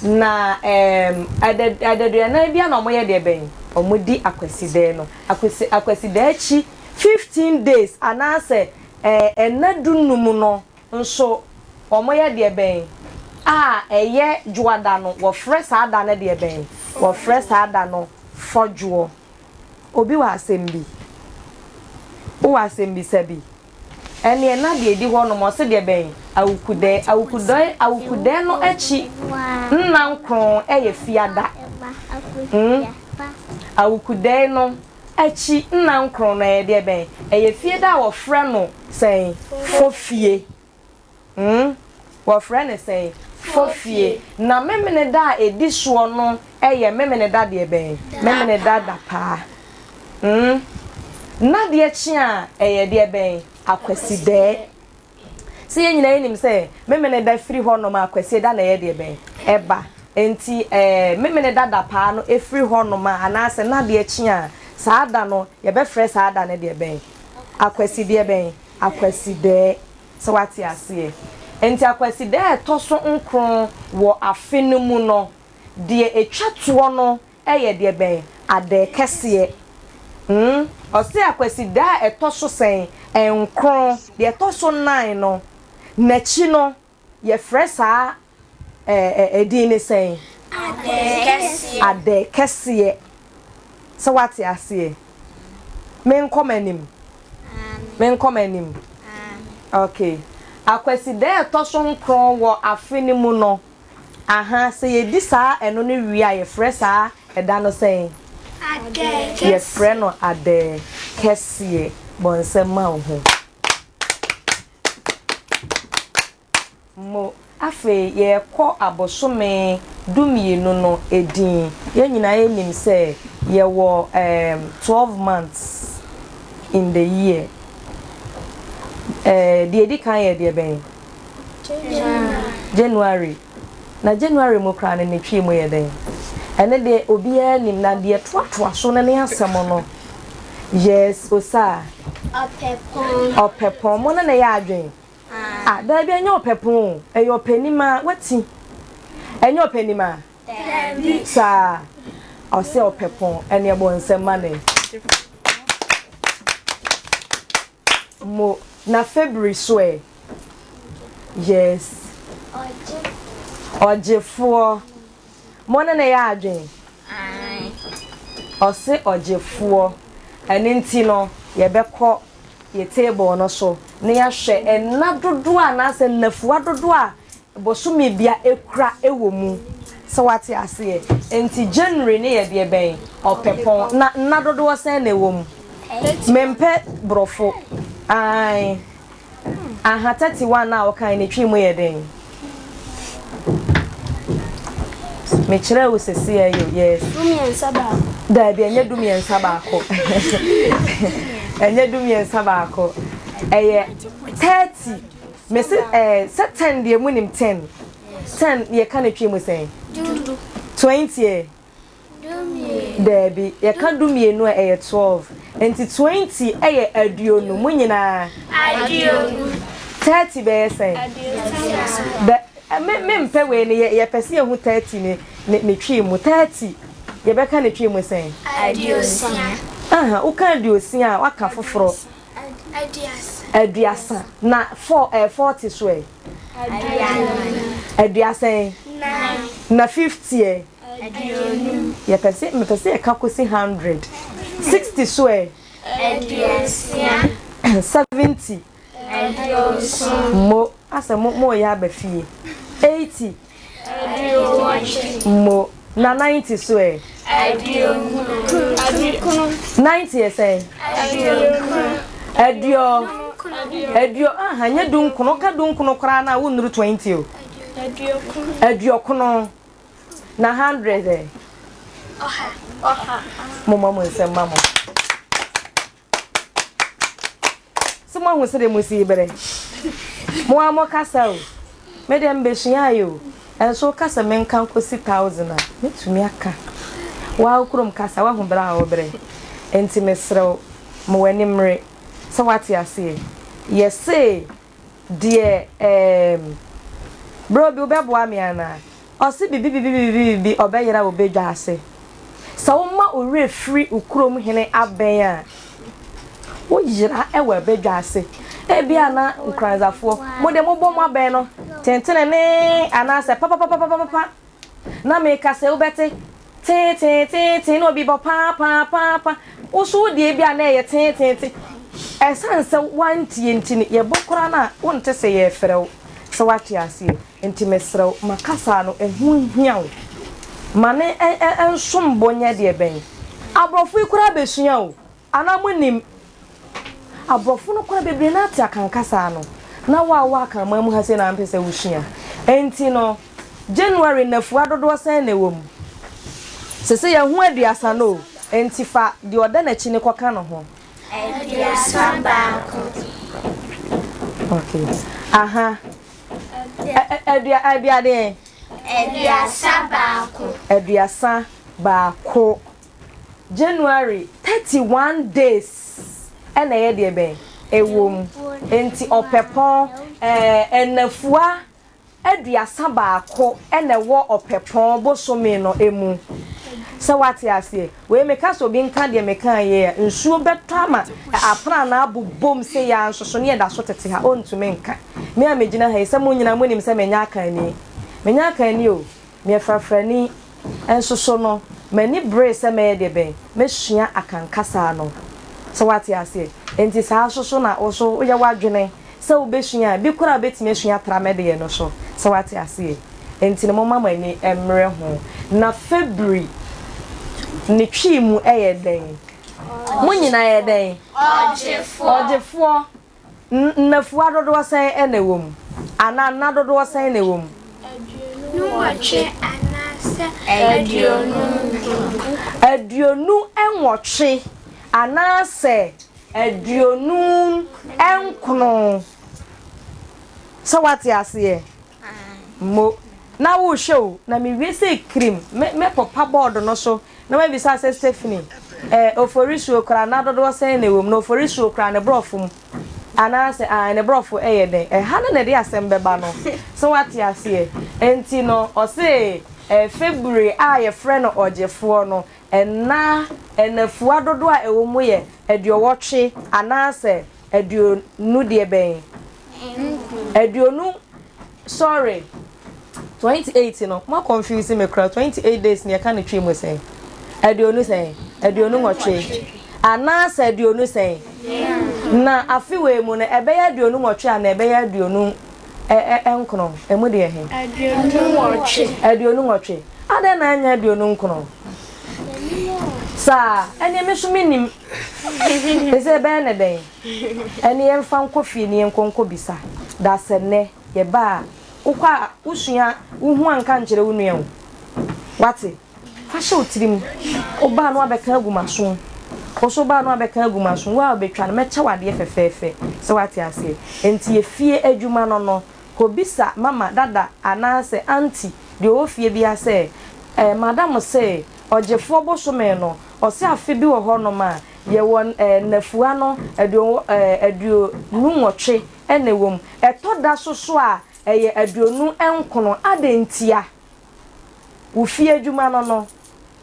Speaker 1: Na ɛɛm ada adaduanan biara na wɔyɛ deɛ bɛn? Wɔdi akwasidɛɛ no. Akwasi akwasidɛɛ akyi 15 days anaasɛ ɛɛ nna dunum no nso wɔyɛ deɛ bɛn? A ɛyɛ dwoada no, wɔfrɛ saa da no deɛ bɛn? Wɔfrɛ saa da no fɔdwoɔ. Obi wɔ asɛm bi? Wowɔ asɛmbisa bi? Ɛneɛ na deɛ ɛdi hɔ nom ɔse deɛ bɛn? Awukudɛɛ. Awukudɛɛ awukudɛɛ no akyi nna nkron yɛ fiada. Hmm? Awukudɛɛ no akyi nna nkron no ɛyɛ deɛ bɛn? Ɛyɛ fieda a wɔfrɛ no sɛn? Fofie. Hmm, wɔfrɛ no sɛn? Fofie. Na Memeneda a ɛdi soɔ no yɛ Memeneda deɛ bɛn? Memeneda dapaa. Hmm, n'adeɛ kye a, ɛyɛ deɛ bɛn? Akwasidɛɛ. Sɛ yɛn nyinaa yɛnim sɛ Memeneda firi hɔnom a, Akwasieda na ɛyɛ deɛ bɛn? Ɛba. Enti ɛɛ Memeneda dapaa no firi hɔnom a, anaasɛ n'adeɛ kye a, saa da no, yɛbɛfrɛ saa da no deɛ bɛn? Akwasi deɛ bɛn? Akwasidɛɛ. Sɛ woate aseɛ? Enti Akwasida a ɛtɔ so nkron wɔ afe no mu no, deɛ ɛtwa toɔ no yɛ deɛ bɛn? Adɛɛ kɛseɛ. Hmm? Ɔse Akwasida a ɛtɔ so sɛn? Nkron. Deɛ ɛtɔ so nnan no, n'akyi no, yɛfrɛ saa ɛɛ ɛdin ne sɛn?
Speaker 2: Adɛɛ kɛseɛ.
Speaker 1: Adɛɛ kɛseɛ. Sɛ woate aseɛ? Menkɔ m'anim? Menkɔ m'anim? Ok. Akwasida a ɛtɔ so nkron wɔ afe no mu no, aha, sɛ yɛdi saa ɛno no wie a, yɛfrɛ saa ɛda no sɛn?
Speaker 2: Adɛɛ kɛseɛ.
Speaker 1: Yɛfrɛ no adɛɛ kɛseɛ. Bɔ nsam ma wo ho. Mo. Afei yɛrekɔ abosome dumienu no edin. Yɛn nyinaa yɛnim sɛ yɛwɔ ɛɛm twelve months in the year. Ɛɛ deɛ edi kan yɛ deɛ bɛn?
Speaker 2: January.
Speaker 1: January. Na January mu koraa no ne Twi mu yɛ dɛn? Ɛno deɛ obiara nim na deɛ ɛtoatoa so no ne asɛm no. Yes, Osaa.
Speaker 2: Ɔpɛpɔn.
Speaker 1: Ɔpɛpɔn. Mo ne no yɛ adwene? Ah, daabi ɛnyɛ ɔpɛpɔn o, ɛyɛ ɔpɛnimaa, wati? Ɛnyɛ ɔpɛnimaa?
Speaker 2: Daabi.
Speaker 1: Saa, ɔsɛ ɔpɛpɔn, ɛne ɛbɔ nsɛm ma ne. Mo, na February so ɛ? Yes. Ɔgyefoɔ. Mo ne no yɛ adwen? Ɔse ɔgyefoɔ. Ɛno nti no, yɛbɛkɔ yɛ table no so na yɛahwɛ nna dodoɔ anaasɛ nnafua dodoɔ a bosome bia ɛkura wɔ mu. Sɛ woate aseɛ? Enti January no yɛ deɛ bɛn? Ɔpɛpɔn. Na nna dodoɔ sɛn na ɛwɔ mu? Mempɛ borɔfo. Ae. Aha, 31 no a wokae no, twi mu yɛ dɛn? Mekyerɛɛ wo seseɛ yi o, yes.
Speaker 2: Dumiɛnsa baako.
Speaker 1: Daabi, ɛnyɛ dumiɛnsa baako. Ɛnyɛ dumiɛnsa baako. Ɛyɛ 30. Mese ɛɛ sɛ 10 deɛ munim 10. 10 yɛka no twi mu sɛn?
Speaker 2: Du.
Speaker 1: 20 ɛ?
Speaker 2: Dumienu.
Speaker 1: Daabi, yɛka dumienu a ɛyɛ 12. Nti 20 yɛ aduonu. Mo nyinaa?
Speaker 2: Aduonu.
Speaker 1: 30 bɛyɛ sɛn?
Speaker 2: Aduosia.
Speaker 1: Dɛ, me mempɛ wei no, yɛ yɛpɛ sɛ yɛhu 30 ne ne ne twi mu. 30, yɛbɛka ne twi mu sɛn?
Speaker 2: Aduosia.
Speaker 1: Aha, woka aduosia a, woaka foforɔ.
Speaker 2: Aduasa.
Speaker 1: Aduasa. Na four, ɛɛ 40 so ɛ?
Speaker 2: Aduanan.
Speaker 1: Aduasɛn?
Speaker 2: Nan.
Speaker 1: Na 50 ɛ?
Speaker 2: Aduonum.
Speaker 1: Yɛpɛ sɛ, mepɛ sɛ yɛka kɔsi 100. 60 so ɛ?
Speaker 2: Aduosia.
Speaker 1: 70.
Speaker 2: Aduonson.
Speaker 1: Mo, asɛ mo, moreyɛ aba fie. 80.
Speaker 2: Aduowɔtwe.
Speaker 1: Mo, na 90 so ɛ?
Speaker 2: Aduokron.
Speaker 1: 90 yɛ sɛn?
Speaker 2: Aduokron.
Speaker 1: Aduo, aduo, aha, nyɛ dunkono, woka dunkono koraa no a wonnuru 20 o.
Speaker 2: Aduokron.
Speaker 1: Aduokono. Na 100 ɛ?
Speaker 2: Ɔha. Ɔha.
Speaker 1: Mommɔ mo nsam ma mo. So moahu sɛdeɛ mosi rebrɛ? Mo ara mokasa o. Me deɛ mebɛsuaeɛ o. Nso woka sɛ menka nkɔsi thousand a, mɛtumi aka. Wo ara wo kurom kasa, woahu berɛ a wobrɛ. Enti mesrɛ wo, ma w'ani mmere. Sɛ woate aseɛ? Yɛse Deɛ ɛɛm. Bro bi wobɛboa me anaa? Ɔse bibi bibi bibi bibi ɔbɛyera wo badwa ase. Sɛ woma wo werɛ firi wo kurom hene abɛn a, wo yera wɔ badwa ase. Ebia na Nkoranzafoɔ, mo deɛ mobɔ mo abɛn no tentenenee anaasɛ papapapapapa. Na meka sɛ wobɛte tee tee tee tee na obi bɔ paa paa paa paa. Wo nso wo deɛ bi a na ɛyɛ tee tee tee. Ɛsiane sɛ woantie nti no, yɛbɔ koraa no a, wonte sɛ yɛrefrɛ wo. Sɛ woate aseɛ? Nti mesrɛ wo, ma kasa no, ɛho nhia wo. Ma no nsom bo nyɛ deɛ bɛn. Aborɔfo yi koraa bɛsua o. Anaa monnim? Aborɔfo no koraa bebree no ara te Akan kasa no, na wo a wowɔ Akanman mu ha sei na ampɛ sɛ wosua. Enti no, January nnafua dodoɔ sɛn na ɛwɔ mu? Sese yɛahu aduasa no o, enti fa deɛ ɔda n'akyi no kɔka ne ho.
Speaker 2: 31.
Speaker 1: Okay. Aha. Adua, adua deɛn?
Speaker 2: 31.
Speaker 1: 31. January 31 days na ɛyɛ deɛ bɛn? Ɛwɔ mu. Enti ɔpɛpɔn ɛɛ nnafua 31 na ɛwɔ ɔpɛpɔn bosome no mu. Sɛ woate aseɛ? Wei meka sɛ obi nka deɛ mekaeɛ yi a, nsuo bɛtɔ ama aprannaa abobom sei ara nso so ne yɛda so tete ha, ɔntumi nka. Me a megyina ha yi, sɛ mo nyinaa monim sɛ menyɛ Akanni. Menyɛ Akanni o. Meyɛ frafrani nso so no, m'ani beree sɛ mɛyɛ deɛ bɛn? Mɛsua Akan kasa no. Sɛ woate aseɛ? Enti saa nso so na wo nso woyɛ w'adwene sɛ wobɛsua a, bi koraa a wobɛtumi asua atra me deɛ no so. Sɛ woate aseɛ? Enti no momma mo ani mmere ho. Na Febri ne Twi mu yɛ dɛn? Mo nyinaa yɛ dɛn?
Speaker 2: Ɔgyefoɔ.
Speaker 1: Ɔgyefoɔ. Nnafua dodoɔ sɛn na ɛwɔ mu? Anaa nna dodoɔ sɛn na ɛwɔ mu?
Speaker 2: 28 anaasɛ 29.
Speaker 1: 28 anaasɛ 29. Sɛ woate aseɛ? Mo. Na worehwɛ o, na mewie sɛ kirim, mɛpopa bɔɔdo no so Na mabisa sɛ, Stephanie, eh, Oforisuo koraa, nna dodoɔ sɛn na ɛwɔ mu? Na Oforisuo koraa, ne borɔfo mu, anaasɛ, ae, ne borɔfo yɛ dɛn? Ɛha no na ɛde asɛm bɛba no. So woate aseɛ? Enti no, ɔse, eh, February a yɛfrɛ no Ɔgyefoɔ no, nna, nnafua dodoɔ a ɛwɔ mu yɛ aduɔwɔtwe anaasɛ aduonu deɛ bɛn? Aduonu, sorry. 28 no mo confuse me koraa 28 days no yɛka no twi mu sɛn aduonu sɛn 28 anaasɛ aduonu sɛn na afe wei mu no ɛbɛyɛ 28 anaa ɛbɛyɛ aduonu nkono ɛmu deɛ he 28 28. Adɛn na ɛnyɛ 29? Saa, ɛneɛ me nso mennim. Ɛsɛ ɛbɛyɛ ne dɛn? Ɛne yɛmfa nkɔ fie ne yɛnkɔ nkɔbisa. Da sɛ nnɛ yɛba a, wokɔ a wosua, wohu a nka nkyerɛ wo nua o. Wate? Fa hyɛ wo tirim. Wobaa no abɛka agu m'aso. Wo nso wobaa no abɛka agu m'aso. Wo a wobɛtwa no, mɛkyɛ wo adeɛ fɛfɛɛfɛ. Sɛ woate aseɛ? Enti yɛ fie adwuma no no, kɔbisa mama, dada, anaasɛ aunty deɛ ɔwɔ fie biara sɛ, Eh, madam se, ɔgyefoɔ bosome no, ɔse afe bi wɔ hɔnom a, yɛwɔ eh, nnafua no aduo eh, 28 na ɛwɔ mu. Ɛtɔ da so so a, ɛyɛ 29. Adɛn ntia? Wo fie adwuma no no,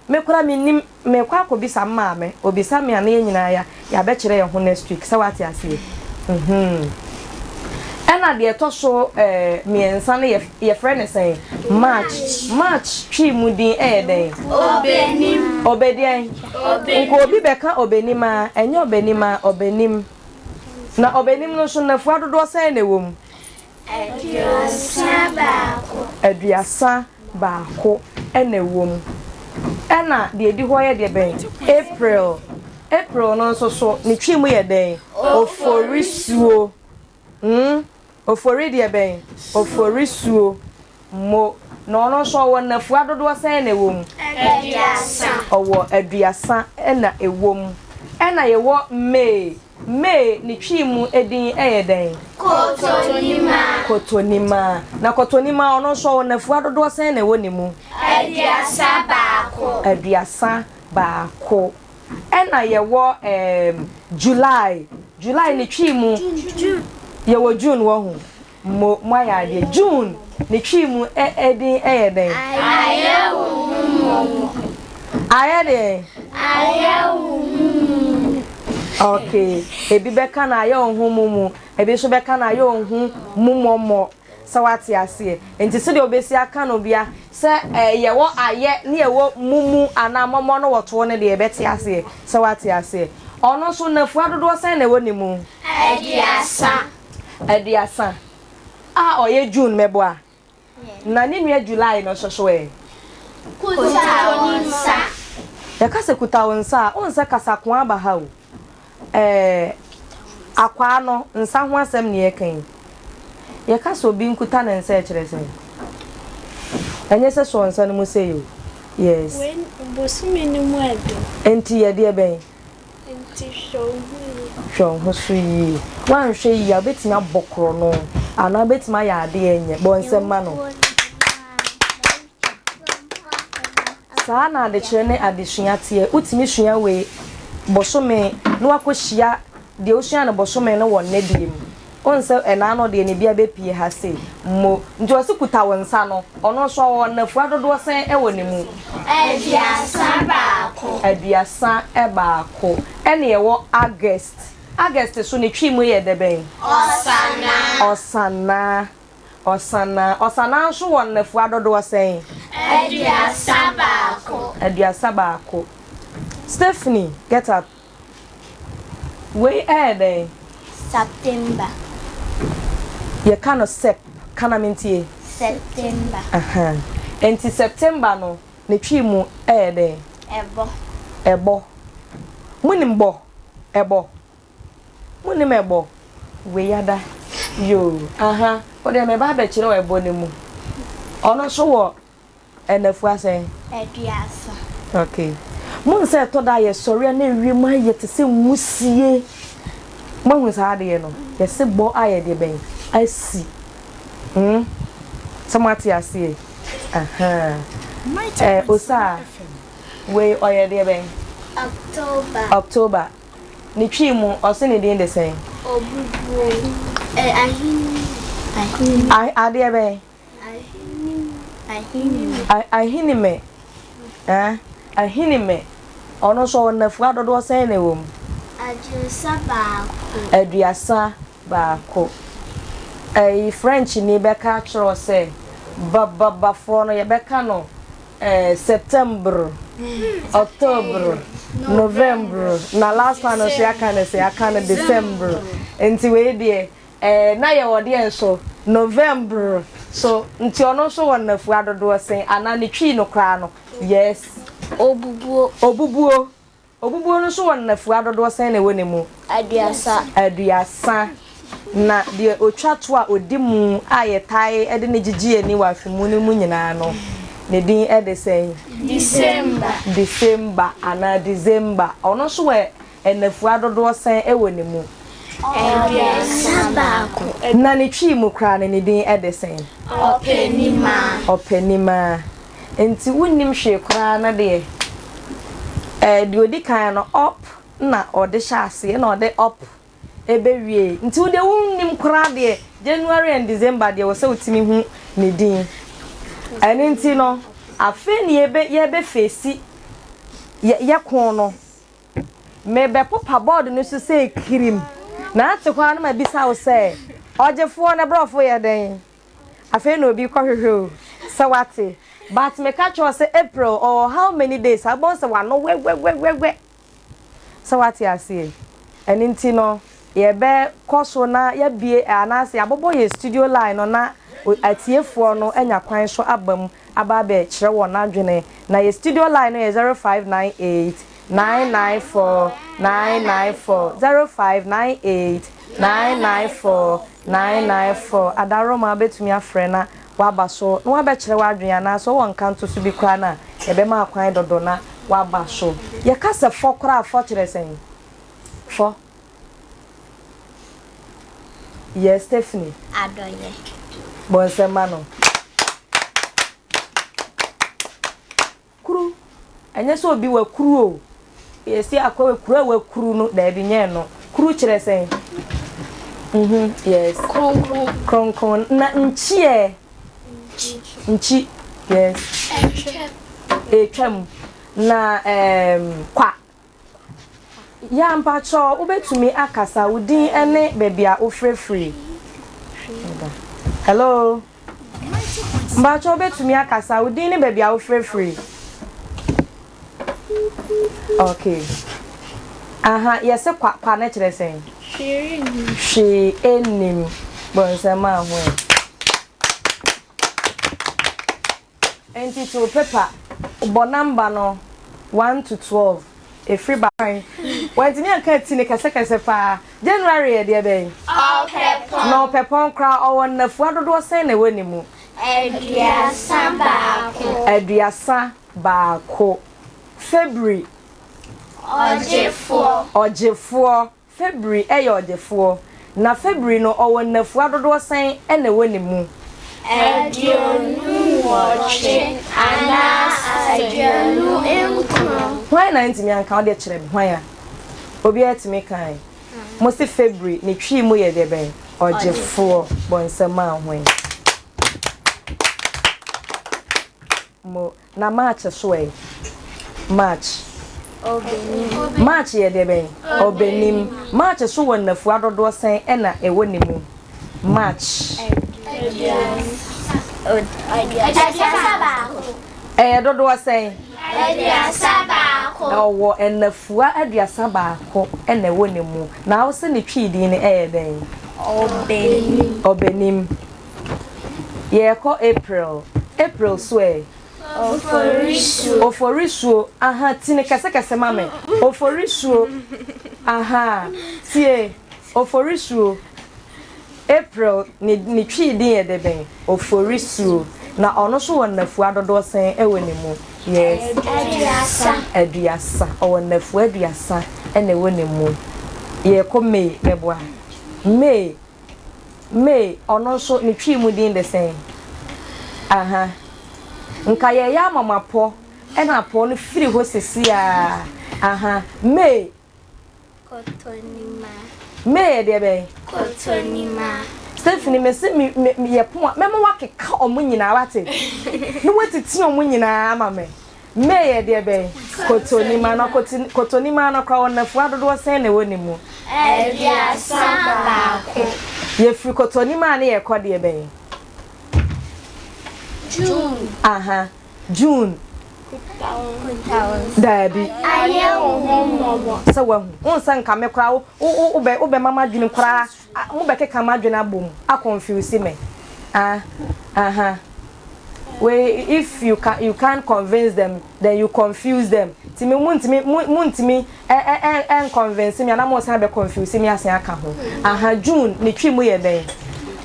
Speaker 1: me koraa mennim, merekɔ akɔbisa me maame, ɔbisa me a na yɛn nyinaa ya, yɛabɛkyerɛ yɛn ho next week, sɛ woate aseɛ? Mhmm. Ɛna deɛ ɛtɔ so eh, mmiɛnsa no yɛ, yɛfrɛ no sɛn? March. March Twi mu din yɛ dɛn?
Speaker 2: Ɔbɛnim.
Speaker 1: Ɔbɛdeɛn?
Speaker 2: Ɔbɛnim.
Speaker 1: Nka obi bɛka ɔbɛnim a, ɛnyɛ ɔbɛnim a, ɔbɛnim. Na ɔbɛnim no nso, nnafua dodoɔ sɛn na ɛwɔ mu?
Speaker 2: 31.
Speaker 1: 31 na ɛwɔ mu. Ɛna deɛ ɛdi hɔ yɛ deɛ bɛn? April. April no nso so, ne twi mu yɛ dɛn? Oforisuo. Hmm? Ofori deɛ bɛn? Oforisuo. Mo. Na ɔno nso ɔwɔ nnafua dodoɔ sɛn na ɛwɔ mu?
Speaker 2: 30.
Speaker 1: Ɔwɔ 30 na ɛwɔ mu. Ɛna yɛwɔ May. May ne Twi mu edin yɛ dɛn?
Speaker 2: Kotonima.
Speaker 1: Kotonima. Na Kotonima ɔno nso ɔwɔ nnafua dodoɔ sɛn na ɛwɔ ne mu?
Speaker 2: 31.
Speaker 1: 31. Ɛna yɛwɔ ɛɛm July. July ne Twi mu.
Speaker 2: June.
Speaker 1: Yɛwɔ June wɔ ho. Mo, moayɛ adeɛ. June, ne Twi mu ɛ, edin yɛ dɛn?
Speaker 2: Ayɛ wo ho mmɔbɔ.
Speaker 1: Ayɛ deɛn?
Speaker 2: Ayɛ wo ho mumu.
Speaker 1: Okay. Ebi bɛka no ayɛ wo ho mumu, ebi nso bɛka no ayɛ wo ho mumɔmɔ. Sɛ woate aseɛ? Nti sɛdeɛ wobɛsi aka no bia, sɛ ɛ, yɛwɔ ayɛ ne yɛwɔ mumu anaa mɔmɔ no wɔ toɔ no deɛ yɛbɛte aseɛ. Sɛ woate aseɛ? Ɔno nso nnafua dodoɔ sɛn na ɛwɔ ne mu?
Speaker 2: 30.
Speaker 1: 30 a ɔyɛ June mɛboa na ne nua July no nso so ɛ?
Speaker 2: Kuta wo nsa.
Speaker 1: Yɛka sɛ kuta wo nsa a, wohu sɛ kasakoa aba ha o. Ɛɛ, akwaa no, nsa ho asɛm na yɛreka yi. Yɛka sɛ obi nkuta ne nsa a, ɛkyerɛ sɛn? Ɛnyɛ sɛ sɔ nsa no mu sei o. Yes.
Speaker 2: Wei, bosome no mu ɛden.
Speaker 1: Enti yɛdeɛ bɛn?
Speaker 2: Enti hwɛ wo ho yie.
Speaker 1: Hwɛ wo ho so yie. Woanhwɛ yie a, wobɛtumi abɔ korɔno anaa wobɛtumi ayɛ adeɛ a ɛnyɛ. Bɔ nsam ma no. Saa na adekyerɛ ne adesua teɛ. Wotumi sua wei bosome na woakɔhyia deɛ wosua no bosome no wɔ nnɛ deɛ mu. Wohu sɛ ɛnaa no deɛ ne bia bɛpie ha sei mo nti ɔse kuta wo nsa no ɔno nso ɔwɔ nnafua dodoɔ sɛn wɔ ne mu?
Speaker 2: 31.
Speaker 1: 31 ɛne ɛwɔ August August so ne twi mu yɛ dɛbɛn?
Speaker 2: Ɔsanaa.
Speaker 1: Ɔsanaa Ɔsanaa Ɔsanaa nso wɔ nnafua dodoɔ sɛn?
Speaker 2: 31.
Speaker 1: 31 Stephanie get up. Wei ɛyɛ dɛn?
Speaker 2: September.
Speaker 1: Yɛka no sep, ka na mentie.
Speaker 2: September.
Speaker 1: Aha. Enti September no, ne Twi mu ɛyɛ dɛn?
Speaker 2: Ɛbɔ.
Speaker 1: Ɛbɔ. Monim bɔ? Ɛbɔ. Monim ɛbɔ? Wei ada. Yoo, aha. Wo deɛ meba abɛkyerɛ wo ɛbɔ no mu. Ɔno nso wɔ Ɛnafua sɛn?
Speaker 2: 30.
Speaker 1: Okay. Mohu sɛ ɛtɔ da a yɛsɔre a na ewiem ayɛ te sɛ nwusie. Moahu saa adeɛ no? Yɛse bɔ ayɛ deɛ bɛn? Asi. Hmm? Sɛ moate aseɛ? Ahaa. Eh, Osaa, wei ɔyɛ deɛ bɛn?
Speaker 2: October.
Speaker 1: October. Ne Twi mu, ɔse ne din de sɛn?
Speaker 2: Obubuo. Eh, ahenni. Ahenni.
Speaker 1: Adeɛ bɛn? Ahinime, eh, Ahinime, ɔno nso ɔwɔ nnafua dodoɔ sɛn na ɛwɔ mu?
Speaker 2: 31.
Speaker 1: 31. Ɛyi Frenchni bɛka akyerɛ wo sɛ bababafoɔ no yɛbɛka no eh, Septembre, Octobre, Novembre, na last one no nso yɛaka no sɛ yɛaka no Decembre. Nti wei deɛ Eh na yɛwɔ deɛn nso? Novembre. So nti ɔno nso wɔ nnafua dodoɔ sɛn anaa ne Twi no koraa no? Yes.
Speaker 2: Obubuo.
Speaker 1: Obubuo. Obubuo no nso wɔ nnafua dodoɔ sɛn na ɛwɔ ne mu?
Speaker 2: Aduasa.
Speaker 1: Aduasa. Na deɛ ɔtwa to a ɔdi mu a yɛtae de no gyegye yɛn ani wɔ afe mu no mu nyinaa no, ne din de sɛn?
Speaker 2: December.
Speaker 1: December anaa December. Ɔno nso wɔ nnafua dodoɔ sɛn wɔ ne mu?
Speaker 2: 31.
Speaker 1: Na ne Twi mu koraa no, ne din de sɛn?
Speaker 2: Ɔpɛnimaa.
Speaker 1: Ɔpɛnimaa. Nti wonnim hwee koraa no deɛ, ɛɛ deɛ ɔdi kan no, ɔp na ɔde hyɛ aseɛ, ɛna ɔde ɔp ɛbɛwiee. Nti wo deɛ wonnim koraa deɛ, January and December deɛ wɔ sɛ wotumi hu ne din. Ɛno nti no, afei na yɛbɛ yɛbɛfeesi yɛ yɛ ko no. Merebɛpopa bɔɔdo no so sɛ kirim, na ate hɔ ara na mabisa wo sɛ, Ɔgyefoɔ no borɔfo yɛ dɛn? Afei na obi rekɔhwehwɛ o, sɛ woate. But meka kyerɛ wo sɛ April ɔwɔ how many days a, wobɛhu sɛ w'ano wɛwɛwɛwɛ. Sɛ woate aseɛ? Ɛno nti no, yɛbɛkɔ so na yɛabue anaasɛ yɛabobɔ yɛn studio line no na atiefoɔ no anya kwan so aba mu aba abɛkyerɛ wɔn adwene. Na yɛn studio line no yɛ 0598 994 994, 0598 994 994. Adaworoma wobɛtumi afrɛ na woaba so na woabɛkyerɛ w'adwene anaasɛ wowɔ nkanto so bi koraa no a, yɛbɛma akwan dodo na woaba so. Yɛka sɛ fɔ koraa a, fɔ kyerɛ sɛn? Fɔ. Yes, Stephanie.
Speaker 2: Adɔyɛ.
Speaker 1: Bɔ nsɛm ma no. Kuru. Ɛnyɛ sɛ obi wakuru o. Yɛsi akɔ kuru a wakuru no, daabi nyɛ ɛno. Kuru kyerɛ sɛn? Mhm, yes.
Speaker 2: Kronkron.
Speaker 1: Kronkron. Na nkyi ɛ? Nkyi. Yes.
Speaker 2: Ɛtwam.
Speaker 1: Ɛtwam. Na ɛɛm, kwa. Yaa mpakyɛw wobɛtumi akasa wo din ne baabi a wofrɛ firi? Hello mpakyɛw wobɛtumi akasa wo din ne baabi a wofrɛ firi? Okay aha yɛse kwa kwa no kyerɛ sɛn? Hwee nnim. Bɔ nsɛm a ho ɛ. Enti to paper bɔ number no one to 12 ɛfiri ba. Wantumi anka ti no kɛsɛkɛsɛ paa. January yɛ deɛ bɛn?
Speaker 2: Ɔpɛpɔn.
Speaker 1: Na ɔpɛpɔn koraa ɔwɔ nnafua dodoɔ sɛn na ɛwɔ ne mu?
Speaker 2: 31.
Speaker 1: 31. February.
Speaker 2: Ɔgyefoɔ.
Speaker 1: Ɔgyefoɔ. Febri yɛ ɔgyefoɔ. Na Febri no, ɔwɔ nnafua dodoɔ sɛn na ɛwɔ ne mu?
Speaker 2: 28 anaa 29.
Speaker 1: Hwan na antumi anka? Wo deɛ kyerɛ me, hwan a? Obiara tumi kae. Mo se Febri, ne Twi mu yɛ deɛ bɛn? Ɔgyefoɔ. Bɔ nsɛm maa hwan? Mo, na March so ɛ? March.
Speaker 2: Ɔbɛnim.
Speaker 1: March yɛ deɛ bɛn? Ɔbɛnim. March so wɔ nnafua dodoɔ sɛn na ɛwɔ ne mu? March.
Speaker 2: 31.
Speaker 1: Ɛyɛ dodoɔ sɛn?
Speaker 2: 31.
Speaker 1: Ɔwɔ nnafua 31 na ɛwɔ ne mu. Na wo se ne Twi din no ɛyɛ dɛn?
Speaker 2: Ɔbɛnim.
Speaker 1: Ɔbɛnim. Yɛrekɔ April. April so ɛ?
Speaker 2: Oforisuo.
Speaker 1: Oforisuo, aha, ti no kɛsɛkɛsɛ ma me. Oforisuo, aha, tie, Oforisuo. April, ne, ne Twi din yɛ dɛ bɛn? Oforisuo. Na ɔno nso wɔ nnafua dodoɔ sɛn wɔ ne mu? Yes.
Speaker 2: 30.
Speaker 1: 30. Ɔwɔ nnafua 30 na ɛwɔ ne mu. Yɛrekɔ May, mɛboa. May, May, ɔno nso ne Twi mu din de sɛn? Aha. Nka yɛyɛ ama mo apɔ, ɛna apɔ no firi hɔ sisi a. Aha. May.
Speaker 2: Kotonima.
Speaker 1: May yɛ deɛ bɛn?
Speaker 2: Kotonima.
Speaker 1: Stephanie, me se me me yɛ pon a, mɛma wakeka ɔmo nyinaa wate. Na watiti ɔmo nyinaa ama me. May yɛ deɛ bɛn? Kotonima. Na kotonima no koraa ɔnafua dodoɔ sɛn na ɛwɔ ne mu?
Speaker 2: 31.
Speaker 1: Yɛfiri kotonima a ne yɛkɔ deɛ bɛn?
Speaker 2: June.
Speaker 1: Aha, June. Daabi.
Speaker 2: Ayɛ wo ho mmɔbɔ.
Speaker 1: Sɛ wahu. Wohu sɛ nka me koraa wo wo wobɛ wobɛma m'adwene koraa mobɛkeka m'adwene abom akɔnfiwsi me. Ah, aha. Wei if you can you can't convince them then you confuse them. Nti me muntumi mu muntumi ɛ ɛ ɛ ɛ nconvince me ana mo san bɛ confuse me asen aka ho. Aha June ne twi mu yɛ dɛn?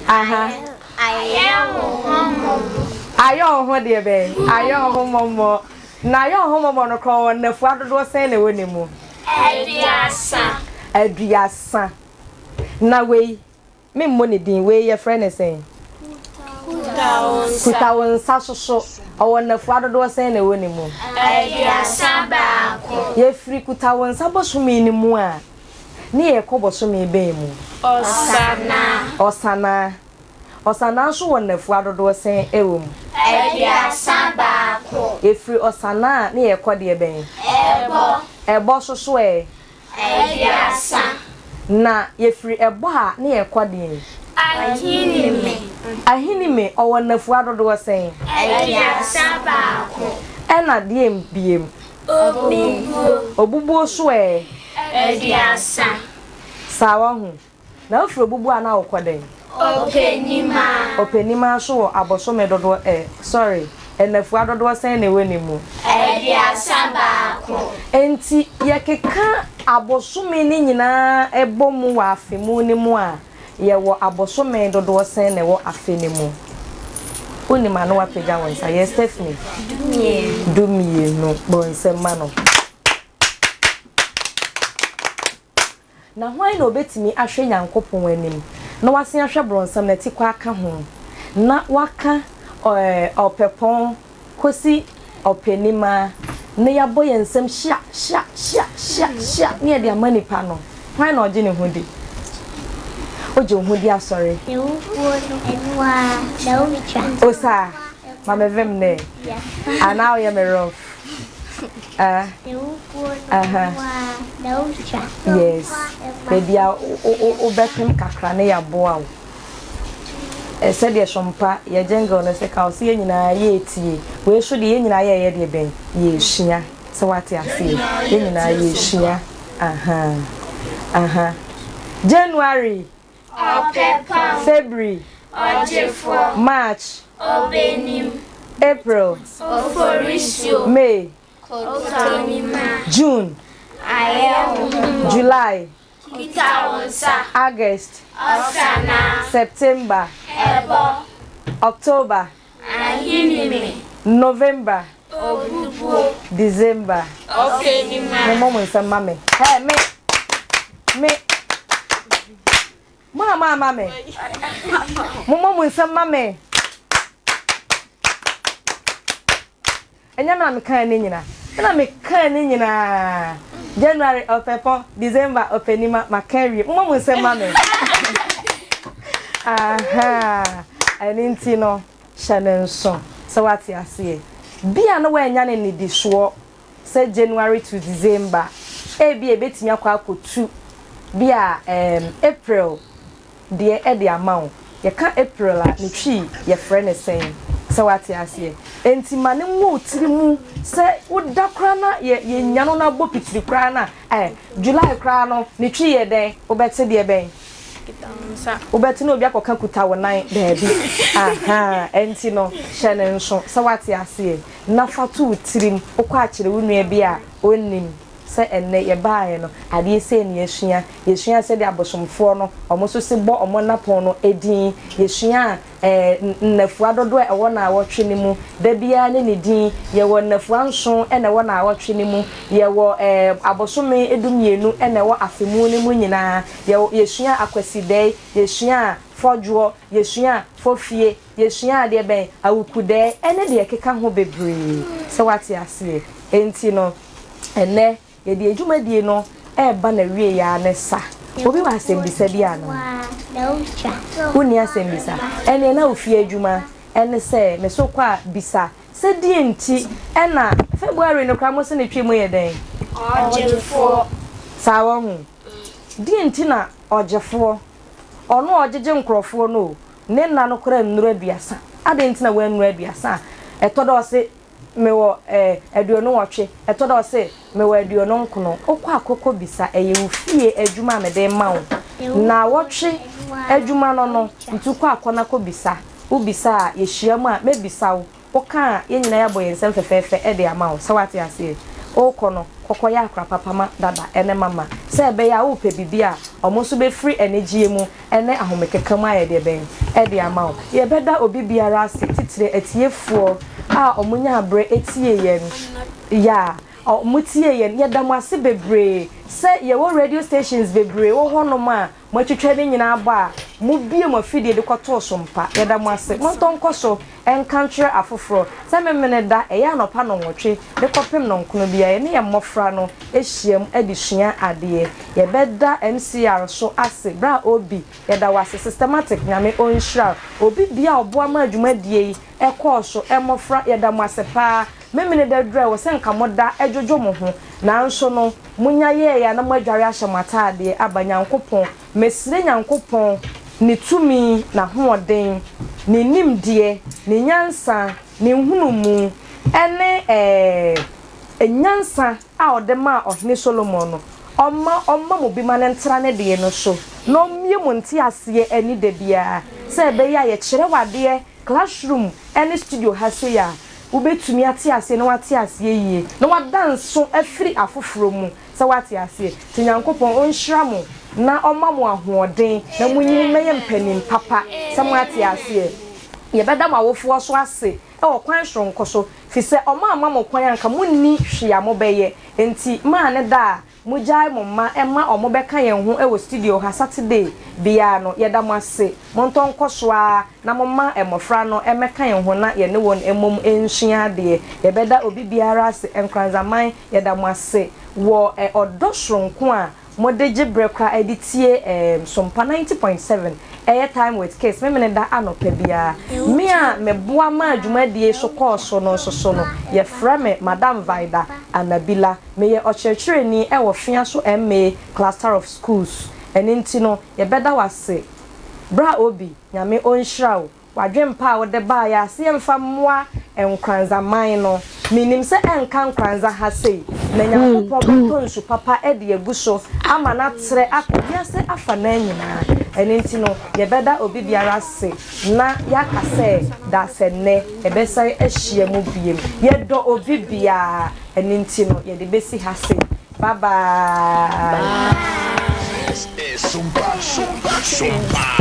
Speaker 1: Aha.
Speaker 2: Ayɛ wo ho mmɔbɔ.
Speaker 1: Ayɛ wo ho deɛ bɛn? Ayɛ wo ho mmɔbɔ. Na ayɛ wo ho mmɔbɔ no koraa ɔwɔ nnafua dodoɔ sɛn na ɛwɔ ne mu?
Speaker 2: Aduasa.
Speaker 1: Aduasa. Na wei, memmɔ ne din, wei yɛfrɛ no sɛn?
Speaker 2: Kuta wo nsa.
Speaker 1: Kuta wo nsa soso. Ɔwɔ nnafua dodoɔ sɛn na ɛwɔ ne mu?
Speaker 2: 31.
Speaker 1: Yɛfiri kuta wo nsa bosome no mu a, ne yɛrekɔ bosome bɛn mu?
Speaker 2: Ɔsanaa.
Speaker 1: Ɔsanaa. Ɔsanaa nso wɔ nnafua dodoɔ sɛn wɔ mu?
Speaker 2: 31.
Speaker 1: Yɛfiri Ɔsanaa a, ne yɛrekɔ deɛ bɛn?
Speaker 2: Ɛbɔ.
Speaker 1: Ɛbɔ soso ɛ?
Speaker 2: 30.
Speaker 1: Na yɛfiri Ɛbɔ a, ne yɛrekɔ deɛn?
Speaker 2: Ahinime.
Speaker 1: Ahinime, ɔwɔ nnafua dodoɔ sɛn?
Speaker 2: 31.
Speaker 1: Ɛna deɛn biem?
Speaker 2: Obubuo.
Speaker 1: Obubuo so ɛ?
Speaker 2: 30.
Speaker 1: Saa wahu. Na wofiri obubu a na wokɔ dɛn?
Speaker 2: Ɔpɛnimaa.
Speaker 1: Ɔpɛnimaa nso wɔ abosome dodoɔ ɛ, sorry, nnafua dodoɔ sɛn na ɛwɔ ne mu?
Speaker 2: 31.
Speaker 1: Enti yɛkeka abosome no nyinaa bɔ mu wɔ afe mu no mu a, yɛwɔ abosome dodoɔ sɛn na ɛwɔ afe no mu? Wonim a na woapagya wo nsa. Yes, Stephanie?
Speaker 2: Dumienu.
Speaker 1: Dumienu. Bɔ nsam ma no. Na hwan na obetumi ahwɛ Nyankopɔn anim, na wasen ahwɛ bronsam n'atikɔ aka ho, na waka ɔpɛpɔn kosi ɔpɛnimaa, na yɛabɔ yɛn nsam hyia, hyia, hyia, hyia, hyia, na yɛde ama nipa no? Hwan na ɔgye ne ho di? Wogye wo ho di asɔre?
Speaker 2: Awufoɔ no, ɛno ara na wotwa.
Speaker 1: Osaa, ma me vem nɛ. Anaa woyɛ me rough? Ah. Aha. Yes. Baabi a wobɛpem kakra ne yɛaboa wo. Sɛdeɛ Sompa yɛ jingle no sɛ ka wo sɛ yɛn nyinaa yɛretie. Wei nso deɛ yɛn nyinaa yɛreyɛ deɛ bɛn? Yɛresua. Sɛ woate aseɛ? Yɛn nyinaa yɛresua. Aha. Aha. January.
Speaker 2: Ɔpɛpɔn.
Speaker 1: February.
Speaker 2: Ɔgyefoɔ.
Speaker 1: March.
Speaker 2: Ɔbɛnim.
Speaker 1: April.
Speaker 2: Oforisuo.
Speaker 1: May.
Speaker 2: Kotonima.
Speaker 1: June.
Speaker 2: Ayɛ wo ho mmɔbɔ.
Speaker 1: July.
Speaker 2: Kita wo nsa.
Speaker 1: August.
Speaker 2: Ɔsanaa.
Speaker 1: September.
Speaker 2: Ɛbɔ.
Speaker 1: October.
Speaker 2: Ahinime.
Speaker 1: November.
Speaker 2: Obubuo.
Speaker 1: December.
Speaker 2: Ɔpɛnima.
Speaker 1: Mommɔ mo nsam ma me. Hey, me. Me. Mo a moamma me. Mommɔ mo nsam ma me. Ɛnyɛ me na mekaa ne nyina. Me na mekaa ne nyinaa. January Ɔpɛpɔn, December Ɔpɛnima, maka awie. Mommɔ mo nsam ma me. Aha. Ɛno nti no, hyɛ no nso sɛ woate aseɛ. Bi a na woannya no nnidisoɔ sɛ January to December, ebia ebetumi akɔ akɔtu bi a ɛɛm April deɛ de ama wo. Yɛka April a, ne Twi yɛfrɛ no sɛn? Sɛ woate aseɛ? Enti ma no nwɔ wo tiri mu sɛ woda koraa na yɛ yɛnya no na abɔ pitiri koraa no a, ɛɛ July koraa no, ne Twi yɛ dɛn? Wobɛte deɛ bɛn?
Speaker 3: Kita wo nsa.
Speaker 1: Wobɛte na obi akɔka kuta wo nan, daabi. Ahaa, ɛnti no hyɛ no nso sɛ woate aseɛ. Na fa to wo tirim, wokɔ akyerɛ wo nua bi a ɔnnim sɛ ɛnnɛ yɛbaeɛ no, adeɛ sei na yɛasua. Yɛsuaa sɛdeɛ abosomfoɔ no, wɔn nso si bɔ wɔn nnapɔn no din. Yɛsuaa ɛɛ nnafua dodoɔ a ɛwɔ nnawɔtwe no mu, da biara ne ne din. Yɛwɔ nnafua nson na ɛwɔ nnawɔtwe no mu. Yɛwɔ ɛɛ abosome dumienu na ɛwɔ afe mu no mu nyinaa. Yɛwɔ, yɛsuaa Akwasidɛe, yɛsuaa Fɔdwoɔ, yɛsuaa Fofie. Yɛsua adeɛ bɛn? Awukudɛɛ ɛne deɛ ɛkeka ho bebree. Sɛ woate aseɛ? Enti no, ɛnnɛ yɛde yɛn dwumadie no reba n'awieeɛ ara ne sa. Obi wɔ asɛmbisa bi anaa? Wonni asɛmbisa? Ɛnneɛ na wo fie adwuma ne sɛ, me so kɔ a, bisa sɛ deɛn nti na February no koraa mo se ne twi mu yɛ dɛn?
Speaker 2: Ɔgyefoɔ.
Speaker 1: Saa wahu? Deɛn nti na ɔgyefoɔ, ɔno a ɔgyegye nkorɔfoɔ no o, Ne nna no koraa nnuru aduasa. Adɛn nti na wannuru aduasa a? Ɛtɔ da ɔse mewɔ eh, 28, ɛtɔ da ɔse mewɔ aduonu nkono. Wokɔ a kɔkɔ bisa, ɛyɛ wo fie adwuma a mede rema wo. Nnawɔtwe adwuma no no, nti wokɔ a kɔ na kɔbisa. Wobisa a, yɛhyia mu a, mɛbisa wo. Woka a, yɛn nyinaa yɛabɔ yɛn nsam fɛfɛɛfɛ de ama wo. Sɛ woate aseɛ? Worekɔ no, kɔkɔyɛ akora papa ma Dada ne Mama. Sɛ ɛbɛyɛ a worepɛ biribi a, wɔn nso bɛfiri anigyeɛ mu ne ahomekeka mu ayɛ deɛ bɛn? De ama wo. Yɛbɛda obi biara ase, titire atiefoɔ a wɔnyaa berɛ tiee yɛn. Yeah, wɔtiee yɛn. Yɛda mo ase bebree sɛ yɛwɔ radio stations bebree wɔ hɔnom a Moatwitwa ne nyinaa abɔ a mobue mo afidie de kɔtoo so mpa. Yɛda mo ase. Montɔ nkɔ so nka nkyerɛ afoforɔ sɛ Memeneda, ɛyɛ anɔpa nnɔnwɔtwe de kɔpem nnɔnkono biara, yɛne yɛn mmɔfra no hyiam de sua adeɛ. Yɛbɛda MCR so ase berɛ a ɔrebi. Yɛda wo ase Systematic, Nyame ɔnhyira wo. Obi biara a ɔboa maa dwumadie yi kɔɔ so, mmɔfra, yɛda mo ase paa. Memeneda duru a ɛwɔ sɛ nka moda dwodwo mo ho, nanso no, Monya yɛɛe a na moadware ahyɛ mo ataadeɛ aba Nyankopɔn, mesrɛ Nyankopɔn Ne tumi, N'ahoɔden, Ne nimdeɛ, Ne nyansa, Ne nhunumu, ɛne ɛɛ nyansa a Ɔde maa Ɔhene Solomon no, Ɔmma Ɔmma mo bi ma no ntra Ne deɛ no so, na Ɔmmue mo nteaseɛ ani da biara, sɛ ɛbɛyɛ a yɛkyerɛ wo adeɛ classroom ne studio ha sei a, wobɛtumi ate aseɛ na woate aseɛ yie na woada nso afiri afoforɔ mu sɛ woate aseɛ. Nti Nyankopɔn ɔnhyira mo na ɔma mo ahoɔden na monyini mmɛyɛ mpanin papa sɛ moate aseɛ. Yɛbɛda mo awofoɔ so ase wɔ kwan soronko so firi sɛ ɔmo amma mo kwan a anka monni hwee a mobɛyɛ nti maa ne da a Mogyae mo mma ma ɔmo bɛka yɛn ho wɔ studio ha Saturday biara no, yɛda mo ase. Montɔ nkɔ so ara na momma mmɔfra no mmɛka yɛn ho na yɛne wɔn mmom nsua adeɛ. Yɛbɛda obi biara ase. Nkoranzaman, yɛda mo ase wɔ ɔdɔ soronko a mode gye berɛ koraa de tie Sompa 90.7, ɛyɛ Time with Kiss, Memeneda anɔpa biara. Me a meboa maa dwumadie so kɔɔ so no nso so no, yɛfrɛ me Madam Vida Anabila. Meyɛ ɔkyerɛkyerɛni wɔ Fiaso MA Cluster of Schools, ɛno nti no yɛbɛda wo ase bra Obi, Nyame ɔnhyira wo, w'adwenpa a wode baeɛ a sɛ yɛmfa mmoa Nkoranza man no, menim sɛ ɛnka Nkoranza ha sei, na Nyankopɔn bɛtɔ nsu papa de agu so ama no atrɛ akɔ wiase afanaa nyinaa, ɛno nti no yɛbɛda obi biara ase na yɛaka sɛ dasɛnnɛ yɛbɛsan ahyia mu biom, yɛdɔ obi biara. Ɛno nti no yɛde bɛsi ha sei. Bye bye.
Speaker 3: This is Sumpa Sumpa Sumpa.